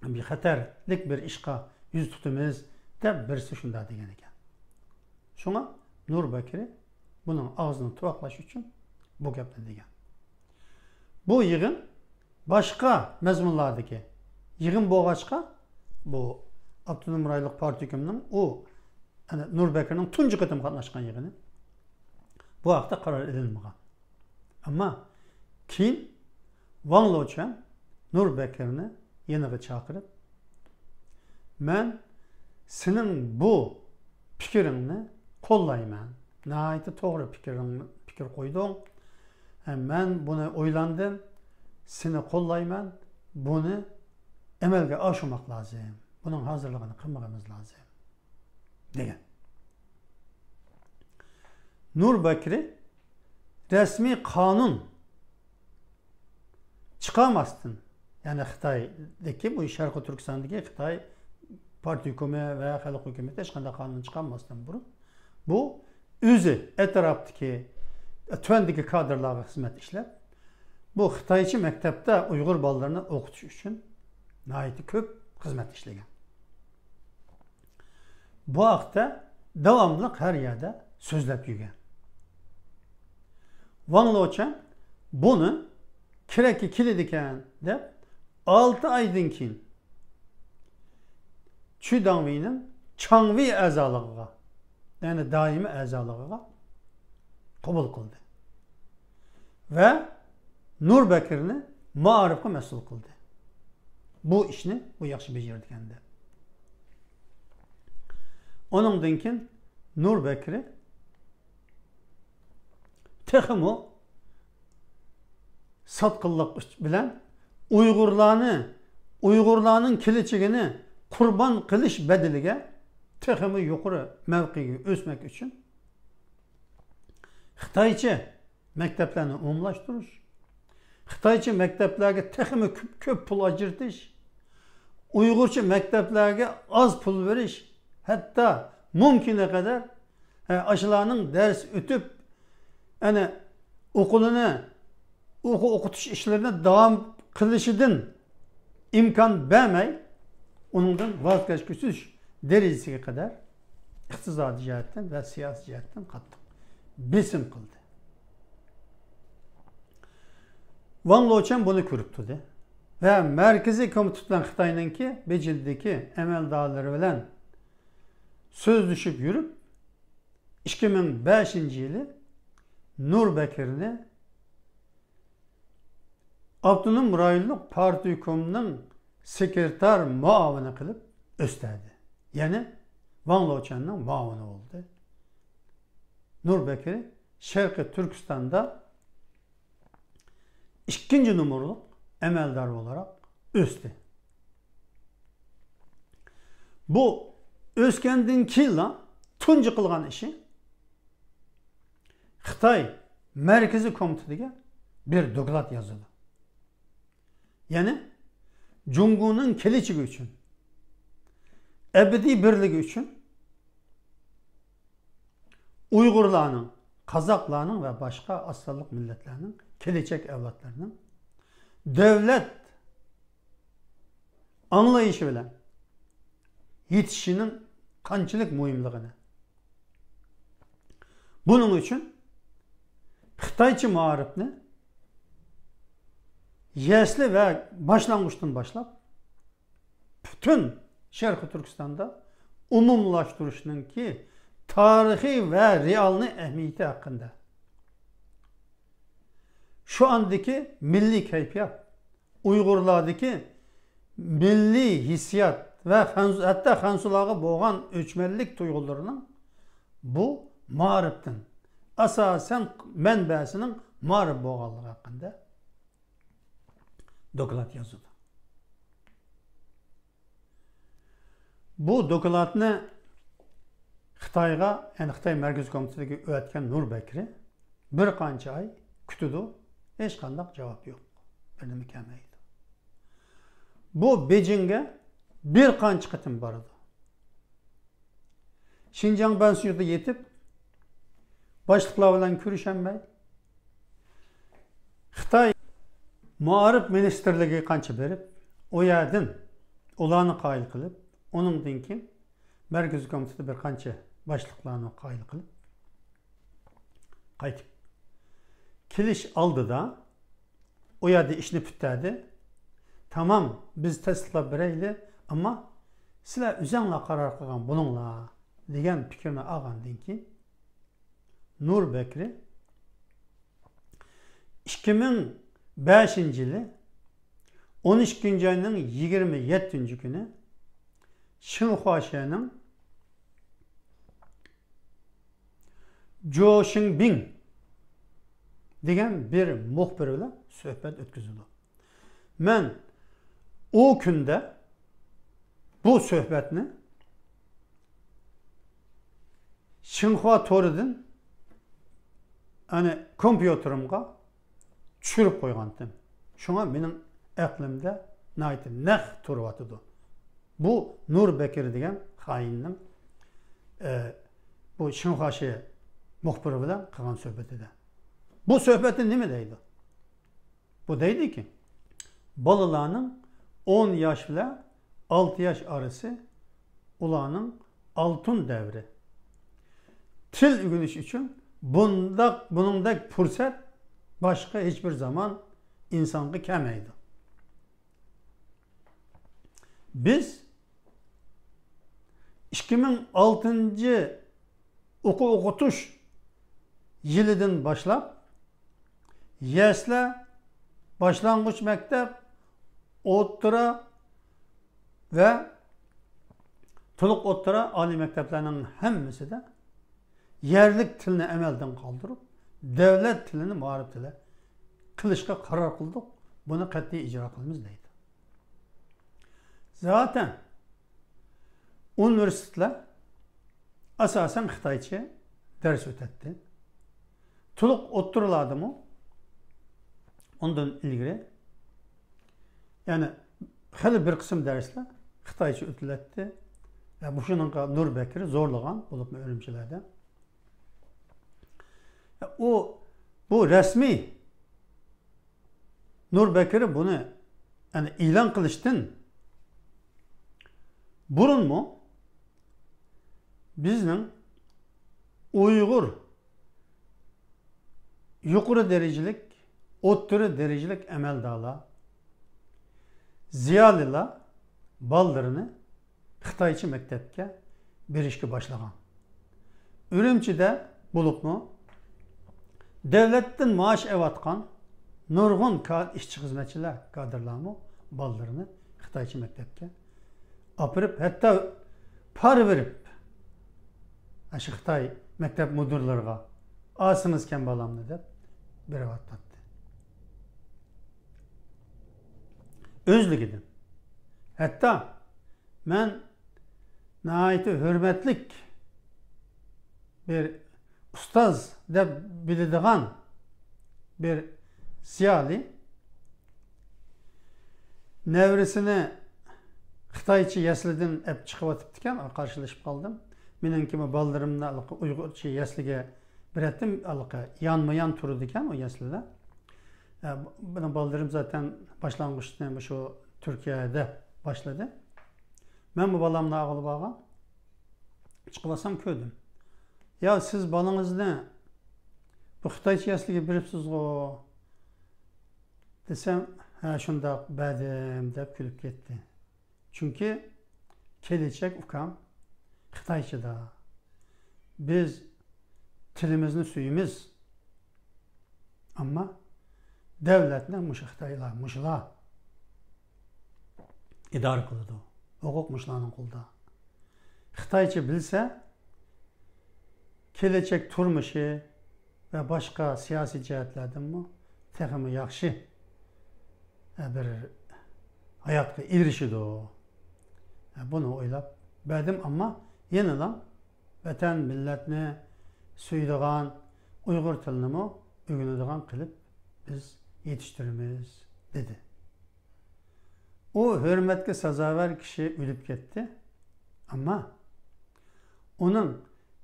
بىر خەتەرلىك بىر ئىشقا يۈز تۇتىمىز، دەپ بىرسى شۇنداق دېگەن ئىكەن. شۇڭا نۇر بەكرى بۇنىڭ ئاغزىنى تۇراقلاش ئۈچۈن بۇ گەپنى دېگەن. بۇ يىغىن باشقا مەزمۇنلاردىكى يىغىن بولغاچقا، بۇ ئاپتونوم رايونلۇق پارتكومنىڭ ئۇ، ئەنە، نۇر بەكرىنىڭ تۇنجى قېتىم قاتناشقان يىغىنى، بۇ ھەقتە قارار ئېلىنمىغان. ئەمما كېيىن ۋاڭ لېچۈەن نۇر بەكرىنى يېنىغا چاقىرىپ، مەن سېنىڭ بۇ پىكرىڭنى قوللايمەن. ناھايىتى توغرا پىكرىڭ-، پىكىر قويدۇڭ. ھە، مەن بۇنى ئويلاندىم. سېنى قوللايمەن. بۇنى ئەمەلگە ئاشۇرماق لازىم. بۇنىڭ ھازىرلىقىنى قىلمىقىمىز لازىم، دېگەن. نۇر بەكرى رەسمىي قانۇن چىقارماستىن، يەنى خىتايدىكى، بۇ شەرقىي تۈركىستاندىكى خىتاي پارتكومى ۋە خەلق ھۆكۈمىتى ھېچقانداق قانۇن چىقارماستىن بۇرۇن، بۇ ئۆزى ئەتراپتىكى، تۆۋەندىكى كادىرلارغا خىزمەت ئىشلەپ، بۇ خىتايچە مەكتەپتە ئۇيغۇر بالىلىرىنى ئوقۇتۇش ئۈچۈن ناھايىتى كۆپ خىزمەت ئىشلىگەن. بۇ ھەقتە داۋاملىق ھەر يەردە سۆزلەپ يۈرگەن. ۋاڭ لېچۈەن بۇنى كېرەككە كېلىدىكەن دەپ، ئالتە ئايدىن كېيىن چۈ داڭۋېينىڭ چاڭۋېي ئەزالىقىغا، يەنى دائىمىي ئەزالىقىغا قوبۇل قىلدى ۋە نۇر بەكرىنى مائارىپقا مەسئۇل قىلدى. بۇ ئىشنى بۇ ياخشى بېجىرىدىكەن دەپ. ئۇنىڭدىن كېيىن نۇر بەكرى تېخىمۇ ساتقىنلىق بىلەن ئۇيغۇرلارنى، ئۇيغۇرلارنىڭ كېلىچىكىنى قۇربان قىلىش بەدىلىگە تېخىمۇ يۇقىرى مەۋقەگە ئۆسمەك ئۈچۈن خىتايچە مەكتەپلەرنى ئومۇملاشتۇرۇش، خىتايچە مەكتەپلەرگە تېخىمۇ كۆپ، كۆپ پۇل ئاجرىتىش، ئۇيغۇرچە مەكتەپلەرگە ئاز پۇل بېرىش، ھەتتا مۇمكىنە قەدەر، ھە، ئاشۇلارنىڭ دەرس ئۆتۈپ، ئەنە، ئوقۇلىنى، ئوقۇ-، ئوقۇتۇش ئىشلىرىنى داۋام قىلىشىدىن ئىمكان بەرمەي، ئۇنىڭدىن ۋاز كەچكۈزۈش دەرىجىسىگە قەدەر ئىقتىسادىي جەھەتتىن ۋە سىياسىي جەھەتتىن قاتتىق بېسىم قىلدى. ۋاڭ لېچۈەن بۇنى كۆرۈپ تۇردى ۋە مەركىزىي كومىتېت بىلەن خىتاينىڭكى بېيجىڭدىكى ئەمەلدارلىرى بىلەن سۆزلىشىپ يۈرۈپ، ئىككى مىڭ بەشىنچى يىلى نۇر بەكرىنى ئاپتونوم رايونلۇق پارتكومنىڭ سېكرېتار مۇئاۋىنى قىلىپ ئۆستۈردى. يەنى ۋاڭ لېچۈەننىڭ مۇئاۋىنى بولدى. نۇر بەكرى شەرقىي تۈركىستاندا ئىككىنچى نومۇرلۇق ئەمەلدار بولاراق ئۆستى. بۇ ئۆسكەندىن كېيىنلا تۇنجى قىلغان ئىشى خىتاي مەركىزىي كومىتېتىگە بىر دوكلات يازىدۇ. يەنى جۇڭگونىڭ كېلىچىكى ئۈچۈن، ئەبەدىي بىرلىكى ئۈچۈن ئۇيغۇرلارنىڭ، قازاقلارنىڭ ۋە باشقا ئاز سانلىق مىللەتلەرنىڭ كېلەچەك ئەۋلادلىرىنىڭ دۆلەت ئاڭلايىشى بىلەن يېتىشىشىنىڭ قانچىلىك مۇھىملىقىنى، بۇنىڭ ئۈچۈن خىتايچە مائارىپنى يەسلى ۋە باشلانغۇچتىن باشلاپ پۈتۈن شەرقىي تۈركىستاندا ئومۇملاشتۇرۇشنىڭكى تارىخىي ۋە رېئالنىي ئەھمىيىتى ھەققىدە، شۇ ئاندىكى مىللىي كەيپىيات، ئۇيغۇرلاردىكى مىللىي ھېسسىيات ۋە خەنز-، ھەتتا خەنزۇلارغا بولغان ئۆچمەنلىك تۇيغۇلىرىنىڭ بۇ مائارىپتىن، ئاساسەن مەنبەسىنىڭ مائارىپ بولغانلىقى ھەققىدە دوكلات يازىدۇ. بۇ دوكلاتنى خىتايغا، يەنى خىتاي مەركىزىي كومىتېتىگە ئەۋەتكەن نۇر بەكرى بىر قانچە ئاي كۈتىدۇ، ھېچقانداق جاۋاب يوق، بىر نېمە كەلمەيدۇ. بۇ بېيجىڭگە بىر قانچە قېتىم بارىدۇ. شىنجاڭ بەنسۇيىدا يېتىپ، باشلىقلار بىلەن كۆرۈشەلمەي، خىتاي مائارىپ مىنىستىرلىكىگە قانچە بېرىپ، ئۇ يەردىن ئۇلارنى قايىل قىلىپ، ئۇنىڭدىن كېيىن مەركىزىي كومىتېتتا بىر قانچە باشلىقلارنى قايىل قىلىپ، قايتىپ كېلىش ئالدىدا ئۇ يەردە ئىشنى پۈتتۈردى. تامام، بىز تەستىقلاپ بېرەيلى، ئەمما سىلەر ئۆزۈڭلار قارار قىلغان بولۇڭلار، دېگەن پىكىرنى ئالغاندىن كېيىن، نۇر بەكرى ئىككى مىڭ بەشىنچى يىلى ئون ئىككىنچى ئاينىڭ يىگىرمە يەتتىنچى كۈنى شىنخۇا شيېنىڭ جۇ شىڭبىڭ دېگەن بىر مۇخبىر بىلەن سۆھبەت ئۆتكۈزىدۇ. مەن ئۇ كۈندە بۇ سۆھبەتنى شىنخۇا تورىدىن، ئەنە، كومپيۇتېرىمغا چۈشۈرۈپ قويغانتىم. شۇڭا مېنىڭ ئەقلىمدە ناھايىتى نەق تۇرۇۋاتىدۇ. بۇ نۇر بەكرى دېگەن خائىننىڭ، ئە، بۇ شىنخۇا شى مۇخبىرى بىلەن قىلغان سۆھبىتىدە. بۇ سۆھبەتتە نېمە دەيدۇ؟ بۇ دەيدۇكى، بالىلارنىڭ ئون ياش بىلەن ئالتە ياش ئارىسى ئۇلارنىڭ ئالتۇن دەۋرى. تىل ئۆگىنىش ئۈچۈن بۇنداق، بۇنىڭدەك پۇرسەت باشقا ھېچبىر زامان ئىنسانغا كەلمەيدۇ. بىز ئىككى مىڭ ئالتىنچى ئوقۇ ئوقۇتۇش يىلىدىن باشلاپ، يەسلى، باشلانغۇچ مەكتەپ، ئوتتۇرا ۋە تولۇق ئوتتۇرا ئالىي مەكتەپلەرنىڭ ھەممىسىدە يەرلىك تىلنى ئەمەلدىن قالدۇرۇپ، دۆلەت تىلىنى مائارىپ تىلى قىلىشقا قارار قىلدۇق. بۇنى قەتئىي ئىجرا قىلىمىز دەيدۇ. زاتەن ئۇنىۋېرسىتېتلار ئاساسەن خىتايچە دەرس ئۆتەتتى. تولۇق ئوتتۇرىلاردىمۇ ئۇندىن ئىلگىرى، يەنى خېلى بىر قىسىم دەرسلەر خىتايچە ئۆتۈلەتتى. ۋە مۇشۇنىڭغا نۇر بەكرى زورلىغان، بولۇپمۇ ئۈرۈمچىلەردە. ئۇ، بۇ رەسمىي نۇر بەكرى بۇنى، يەنى، ئېلان قىلىشتىن بۇرۇنمۇ بىزنىڭ ئۇيغۇر يۇقىرى دەرىجىلىك، ئوتتۇرا دەرىجىلىك ئەمەلدارلار، زىيالىيلار بالىلىرىنى خىتايچە مەكتەپكە بېرىشكە باشلىغان. ئۈرۈمچىدە بولۇپمۇ دۆلەتتىن مائاش ئېلىۋاتقان نۇرغۇن كا-، ئىشچى-خىزمەتچىلەر، كادىرلارمۇ بالىلىرىنى خىتايچە مەكتەپكە ئاپىرىپ، ھەتتا پارا بېرىپ، ئاشۇ خىتاي مەكتەپ مۇدىرلىرىغا، «ئالسىڭىزكەن بالامنى» دەپ بېرىۋاتاتتى. ئۆزلۈكىدىن. ھەتتا مەن ناھايىتى ھۆرمەتلىك بىر ئۇستاز دەپ بىلىدىغان بىر زىيالىي نەۋرىسىنى خىتايچە يەسلىدىن ئەپ چىقىۋاتىپتىكەن، قارشىلىشىپ قالدىم. مېنىڭكىمۇ بالىلىرىمنى ئۇيغۇرچە يەسلىگە بېرەتتىم، يانمۇ يان تۇرىدىكەن ئۇ يەسلىدە. ئە، مېنىڭ بالىلىرىم زاتەن باشلانغۇچنى مۇشۇ تۈركىيەدە باشلىدى. مەنمۇ بالامنى ئالغىلى بارغان. چىقىۋالسام كۆردۈم. «يا، سىز بالىڭىزنى بۇ خىتايچە يەسلىگە بېرىپسىزغۇ؟» دېسەم، «ھە، شۇنداق بەردىم» دەپ كۈلۈپ كەتتى. چۈنكى كېلىچەك ئۇكام خىتايچىدا. بىز تىلىمىزنى سۆيىمىز. ئەمما دۆلەتنى مۇشۇ خىتايلار، مۇشۇلار ئىدارە قىلىدۇ. ھوقۇق مۇشۇلارنىڭ قولىدا. خىتايچە بىلسە، كېلەچەك تۇرمۇشى ۋە باشقا سىياسىي جەھەتلەردىنمۇ تېخىمۇ ياخشى، ئە، بىر ھاياتقا ئېرىشىدۇ. ئە، بۇنى ئويلاپ بەردىم، ئەمما يەنىلا ۋەتەن، مىللەتنى سۆيىدىغان، ئۇيغۇر تىلىنىمۇ ئۆگىنىدىغان قىلىپ بىز يېتىشتۈرىمىز، دېدى. ئۇ ھۆرمەتكە سازاۋەر كىشى ئۆلۈپ كەتتى، ئەمما ئۇنىڭ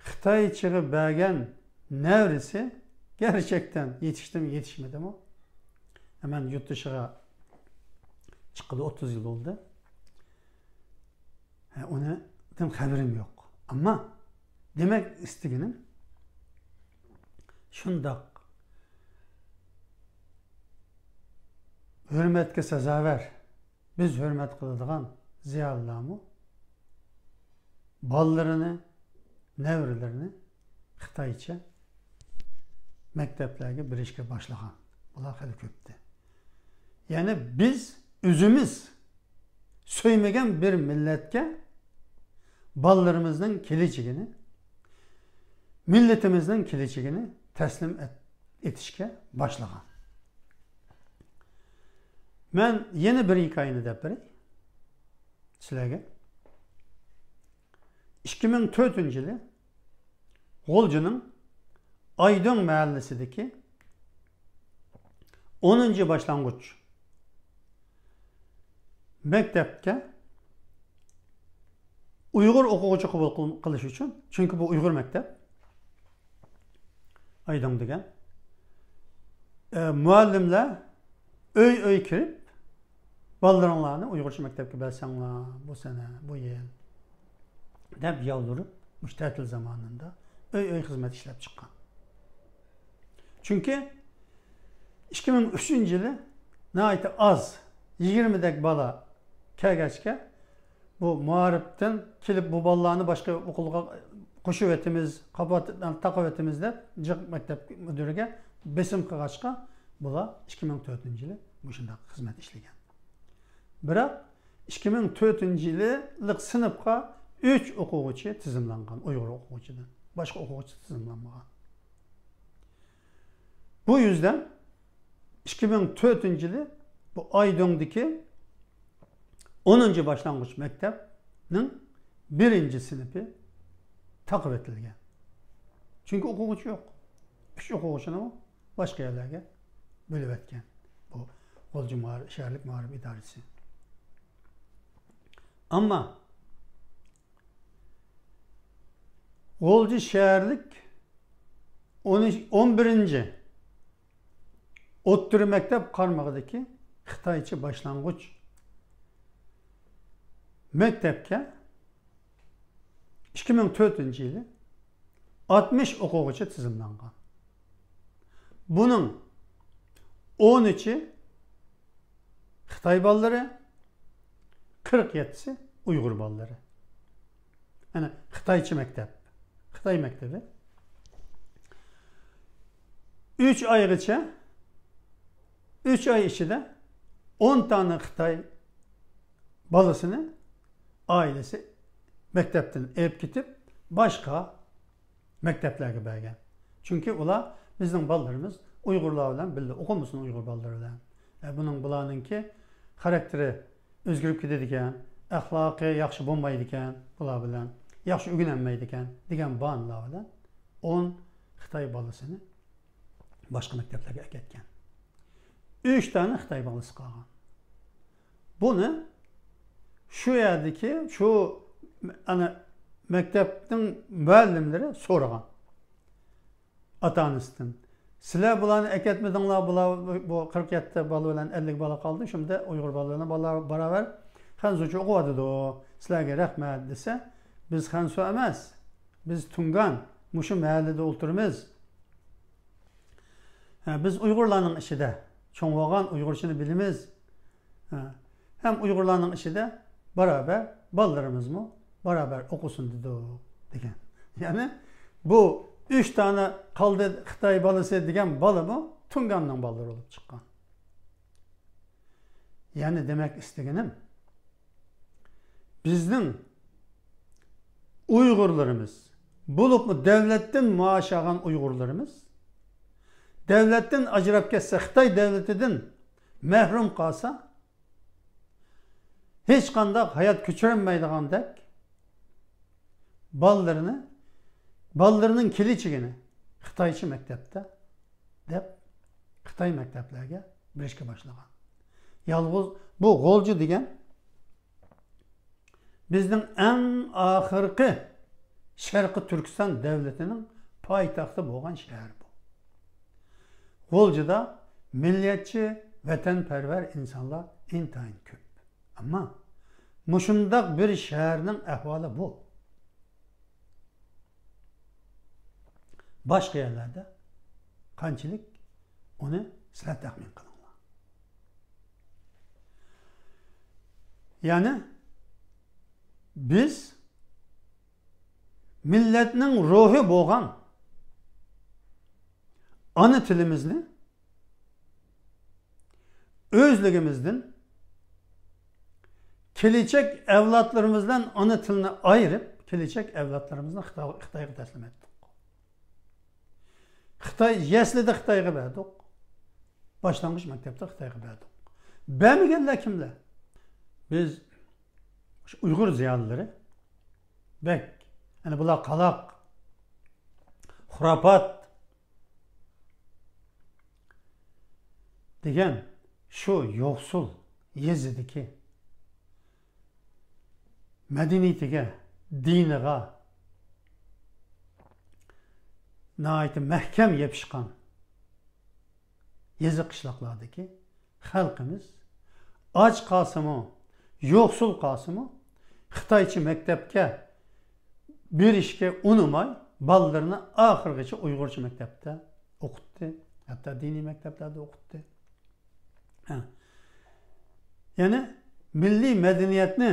خىتايچىغا بەرگەن نەۋرىسى گەرچەكتەن يېتىشتىمۇ، يېتىشمىدىمۇ؟ مەن يۇرت دىشىغا چىققىلى ئوتتۇز يىل بولدى. ھە، ئۇنىڭدىن خەۋىرىم يوق. ئەمما دېمەك ئىستىگىنىم، شۇنداق ھۆرمەتكە سازاۋەر، بىز ھۆرمەت قىلىدىغان زىيالىيلارمۇ بالىلىرىنى، نەۋرىلىرىنى خىتايچە مەكتەپلەرگە بېرىشكە باشلىغان. بۇلار خېلى كۆپتى. يەنى بىز ئۆزىمىز سۆيمىگەن بىر مىللەتكە بالىلىرىمىزنىڭ كېلىچىكىنى، مىللىتىمىزنىڭ كېلىچىكىنى تەسلىم ئەت-، ئېتىشكە باشلىغان. مەن يەنە بىر ھېكايىنى دەپ بېرەي سىلەرگە. ئىككى مىڭ تۆتىنچى يىلى غۇلجىنىڭ ئايدۆڭ مەھەللىسىدىكى ئونىنچى باشلانغۇچ مەكتەپكە ئۇيغۇر ئوقۇغۇچى قوبۇل قىل-، قىلىش ئۈچۈن، چۈنكى بۇ ئۇيغۇر مەكتەپ، ئايدىڭ دېگەن، ئە، مۇئەللىملەر ئۆي-ئۆي كىرىپ، «بالىلىرىڭلارنى ئۇيغۇرچە مەكتەپكە بەرسەڭلار، بۇ سەنە، بۇ يىل» دەپ يالۋۇرۇپ، مۇشۇ تەتىل زامانىدا ئۆي-ئۆي خىزمەت ئىشلەپ چىققان. چۈنكى ئىككى مىڭ ئۈچىنچى يىلى ناھايىتى ئاز، يىگىرمىدەك بالا كەلگەچكە، بۇ مائارىپتىن كېلىپ بۇ بالىلارنى باشقا ئوقۇلغا قوشۇۋېتىمىز، قاپات-، تاقىۋېتىمىز دەپ جىق مەكتەپ مۇدىرىگە بېسىم قىلغاچقا، بۇلار ئىككى مىڭ تۆتىنچى يىلى مۇشۇنداق خىزمەت ئىشلىگەن. بىراق ئىككى مىڭ تۆتىنچى يىللىق سىنىپقا ئۈچ ئوقۇغۇچى تىزىملانغان، ئۇيغۇر ئوقۇغۇچىدىن. باشقا ئوقۇغۇچى تىزىملانمىغان. بۇ يۈزدىن ئىككى مىڭ تۆتىنچى يىلى بۇ ئايدىڭدىكى ئونىنچى باشلانغۇچ مەكتەپنىڭ بىرىنچى سىنىپى تاقىۋېتىلگەن. چۈنكى ئوقۇغۇچى يوق. ئۈچ ئوقۇغۇچىنى باشقا يەرلەرگە بۆلۈۋەتكەن بۇ غۇلجا مائار-، شەھەرلىك مائارىپ ئىدارىسى. ئەمما غۇلجا شەھەرلىك ئون، ئون بىرىنچى ئوتتۇرا مەكتەپ قارمىقىدىكى خىتايچە باشلانغۇچ مەكتەپكە ئىككى مىڭ تۆتىنچى يىلى ئاتمىش ئوقۇغۇچى تىزىملانغان. بۇنىڭ ئون ئۈچى خىتاي بالىلىرى، قىرىق يەتتىسى ئۇيغۇر بالىلىرى. يەنى خىتايچە مەكتەپ، خىتاي مەكتىپى. ئۈچ ئايغىچە، ئۈچ ئاي ئىچىدە ئون دانە خىتاي بالىسىنى ئائىلىسى مەكتەپتىن ئېلىپ كېتىپ، باشقا مەكتەپلەرگە بەرگەن. چۈنكى ئۇلار، بىزنىڭ بالىلىرىمىز ئۇيغۇرلار بىلەن بىللە ئوقۇمىسۇن، ئۇيغۇر بالىلىرى بىلەن. ئە، بۇنىڭ، بۇلارنىڭكى خاراكتېرى ئۆزگىرىپ كېتىدىكەن، ئەخلاقى ياخشى بولمايدىكەن، بۇلار بىلەن ياخشى ئۆگىنەلمەيدىكەن دېگەن باھانىلەر بىلەن ئون خىتاي بالىسىنى باشقا مەكتەپلەرگە ئەكەتكەن. ئۈچ دانە خىتاي بالىسى قالغان. بۇنى شۇ يەردىكى، شۇ، ئەنە، مەكتەپنىڭ مۇئەللىملىرى سورىغان ئاتا-ئانىسىدىن. «سىلەر بۇلارنى ئەكەتمىدىڭلار، بۇلار، بۇ قىرىق يەتتە بالا بىلەن ئەللىك بالا قالدى، شۇنداق ئۇيغۇر بالىلىرىنىڭ بالىلار باراۋەر خەنزۇچە ئوقۇۋاتىدۇ. سىلەرگە رەھمەت» دېسە، «بىز خەنزۇ ئەمەس، بىز تۇڭگان، مۇشۇ مەھەللىدە ئولتۇرىمىز. ھە، بىز ئۇيغۇرلارنىڭ ئىچىدە چوڭ بولغان، ئۇيغۇرچىنى بىلىمىز. ھە، ھەم ئۇيغۇرلارنىڭ ئىچىدە باراۋەر، بالىلىرىمىزمۇ باراۋەر ئوقۇسۇن» دېدۇق، دېگەن. يەنى بۇ ئۈچ دانە قالدى خىتاي بالىسى دېگەن بالىمۇ تۇڭگاننىڭ بالىلىرى بولۇپ چىققان. يەنى دېمەك ئىستىگىنىم، بىزنىڭ ئۇيغۇرلىرىمىز، بولۇپمۇ دەۋلەتتىن مائاش ئالغان ئۇيغۇرلىرىمىز، دەۋلەتتىن ئاجراپ كەتسە، خىتاي دەۋلىتىدىن مەھرۇم قالسا، ھېچقانداق ھايات كۆچۈرەلمەيدىغاندەك، بالىلىرىنى، بالىلىرىنىڭ كېلىچىكىنى خىتايچە مەكتەپتە دەپ، خىتاي مەكتەپلەرگە بېرىشكە باشلىغان. يالغۇز بۇ غۇلجا دېگەن بىزنىڭ ئەڭ ئاخىرقى شەرقىي تۈركىستان دەۋلىتىنىڭ پايتەختى بولغان شەھەر بۇ. غۇلجىدا مىللەتچى، ۋەتەنپەرۋەر ئىنسانلار ئىنتايىن كۆپ. ئەمما مۇشۇنداق بىر شەھەرنىڭ ئەھۋالى بۇ. باشقا يەرلەردە قانچىلىك، ئۇنى سىلەر تەخمىن قىلىڭلار. يەنى بىز مىللەتنىڭ روھى بولغان ئانا تىلىمىزنى ئۆزلۈكىمىزدىن كېلىچەك ئەۋلادلىرىمىز بىلەن ئانا تىلنى ئايرىپ، كېلىچەك ئەۋلادلىرىمىزنى خىتا-، خىتايغا تەسلىم ئەتتۇق. خىتاي، يەسلىدە خىتايغا بەردۇق. باشلانغۇچ مەكتەپتە خىتايغا بەردۇق. بەرمىگەنلەر كىملەر؟ بىز، شۇ ئۇيغۇر زىيالىيلىرى بەك، يەنى بۇلار قالاق، خۇراپات دېگەن شۇ يوقسۇل يېزىدىكى مەدەنىيىتىگە، دىنىغا ناھايىتى مەھكەم يېپىشقان يېزا قىشلاقلاردىكى خەلقىمىز ئاچ قالسىمۇ، يوقسۇل قالسىمۇ، خىتايچە مەكتەپكە بېرىشكە ئۇنىماي، بالىلىرىنى ئاخىرغىچە ئۇيغۇرچە مەكتەپتە ئوقۇتتى، ھەتتا دىنىي مەكتەپلەردە ئوقۇتتى. ھە. يەنى مىللىي مەدەنىيەتنى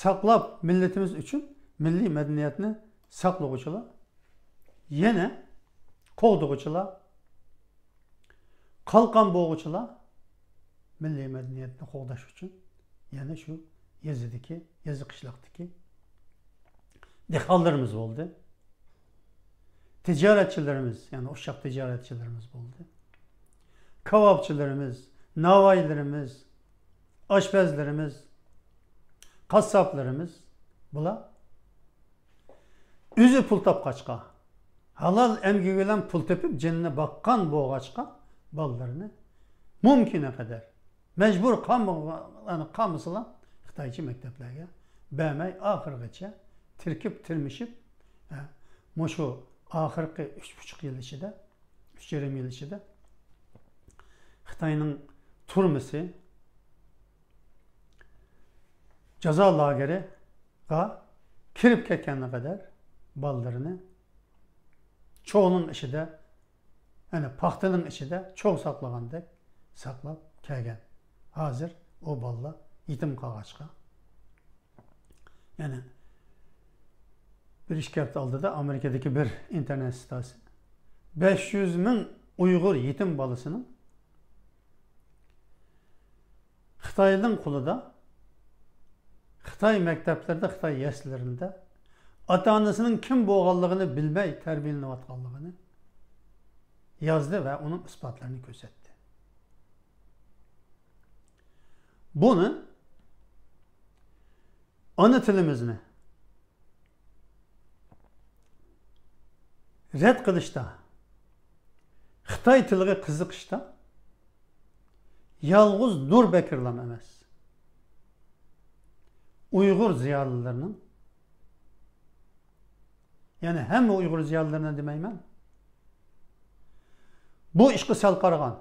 ساقلاپ، مىللىتىمىز ئۈچۈن مىللىي مەدەنىيەتنى ساقلىغۇچىلار، يەنە قوغدىغۇچىلار، قالقان بولغۇچىلار مىللىي مەدەنىيەتنى قوغداش ئۈچۈن يەنە شۇ يېزىدىكى، يېزا قىشلاقتىكى دېھقانلىرىمىز بولدى. تىجارەتچىلىرىمىز، يەنى ئۇششاق تىجارەتچىلىرىمىز بولدى. كاۋاپچىلىرىمىز، ناۋايلىرىمىز، ئاشپەزلىرىمىز، قاسساپلىرىمىز، بۇلار ئۆزى پۇل تاپقاچقا، ھالال ئەمگىكى بىلەن پۇل تېپىپ، جېنىنى باققان بولغاچقا، بالىلىرىنى مۇمكىنى قەدەر، مەجبۇر قالمىغان، قالمىسىلا، خىتايچە مەكتەپلەرگە بەرمەي، ئاخىرغىچە تىركىپ، تىرمىشىپ، ھە، مۇشۇ ئاخىرقى ئۈچ پۇچۇق يىل ئىچىدە، ئۈچ يېرىم يىل ئىچىدە خىتاينىڭ تۈرمىسى، جازا لاگېرىغا كىرىپ كەتكەنگە قەدەر بالىلىرىنى چوغنىڭ ئىچىدە، يەنى پاختىنىڭ ئىچىدە چوغ ساقلىغاندەك ساقلاپ كەلگەن. ھازىر ئۇ بالىلار يېتىم قالغاچقا، يەنى بىر ئىككى ھەپتە ئالدىدا ئامېرىكىدىكى بىر ئىنتېرنېت سىتاسى بەش يۈز مىڭ ئۇيغۇر يېتىم بالىسىنىڭ خىتاينىڭ قولىدا، خىتاي مەكتەپلىرىدە، خىتاي يەسلىلىرىدە ئاتا-ئانىسىنىڭ كىم بولغانلىقىنى بىلمەي تەربىيەلىنىۋاتقانلىقىنى يازدى ۋە ئۇنىڭ ئىسپاتلىرىنى كۆرسەتتى. بۇنى ئانا تىلىمىزنى رەت قىلىشتا، خىتاي تىلىغا قىزىقىشتا يالغۇز نۇر بەكرىلام ئەمەس، ئۇيغۇر زىيالىيلىرىنىڭ، يەنى ھەممە ئۇيغۇر زىيالىيلىرىنى دېمەيمەن، بۇ ئىشقا سەل قارىغان،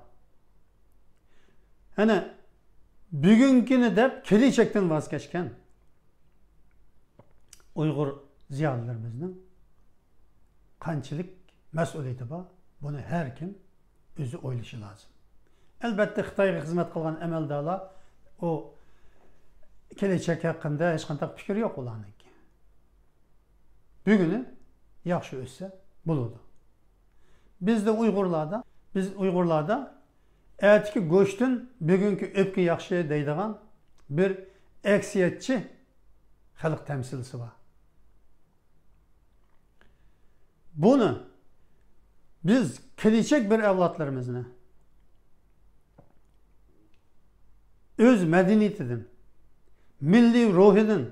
يەنى بۈگۈنكىنى دەپ كېلەچەكتىن ۋاز كەچكەن ئۇيغۇر زىيالىيلىرىمىزنىڭ قانچىلىك مەسئۇلىيىتى بار، بۇنى ھەر كىم ئۆزى ئويلىشى لازىم. ئەلبەتتە، خىتايغا خىزمەت قىلغان ئەمەلدارلار، ئۇ كېلەچەك ھەققىدە ھېچقانداق پىكرى يوق ئۇلارنىڭكى. بۈگۈنى ياخشى ئۆتسە بولىدۇ. بىزدە ئۇيغۇرلاردا، بىز ئۇيغۇرلاردا ئەتىكى گۆشتىن بۈگۈنكى ئۆپكە ياخشى دەيدىغان بىر ئەكسىيەتچى خەلق تەمسىلىسى بار. بۇنى بىز كېلىچەك بىر ئەۋلادلىرىمىزنى ئۆز مەدەنىيىتىدىن، مىللىي روھىدىن،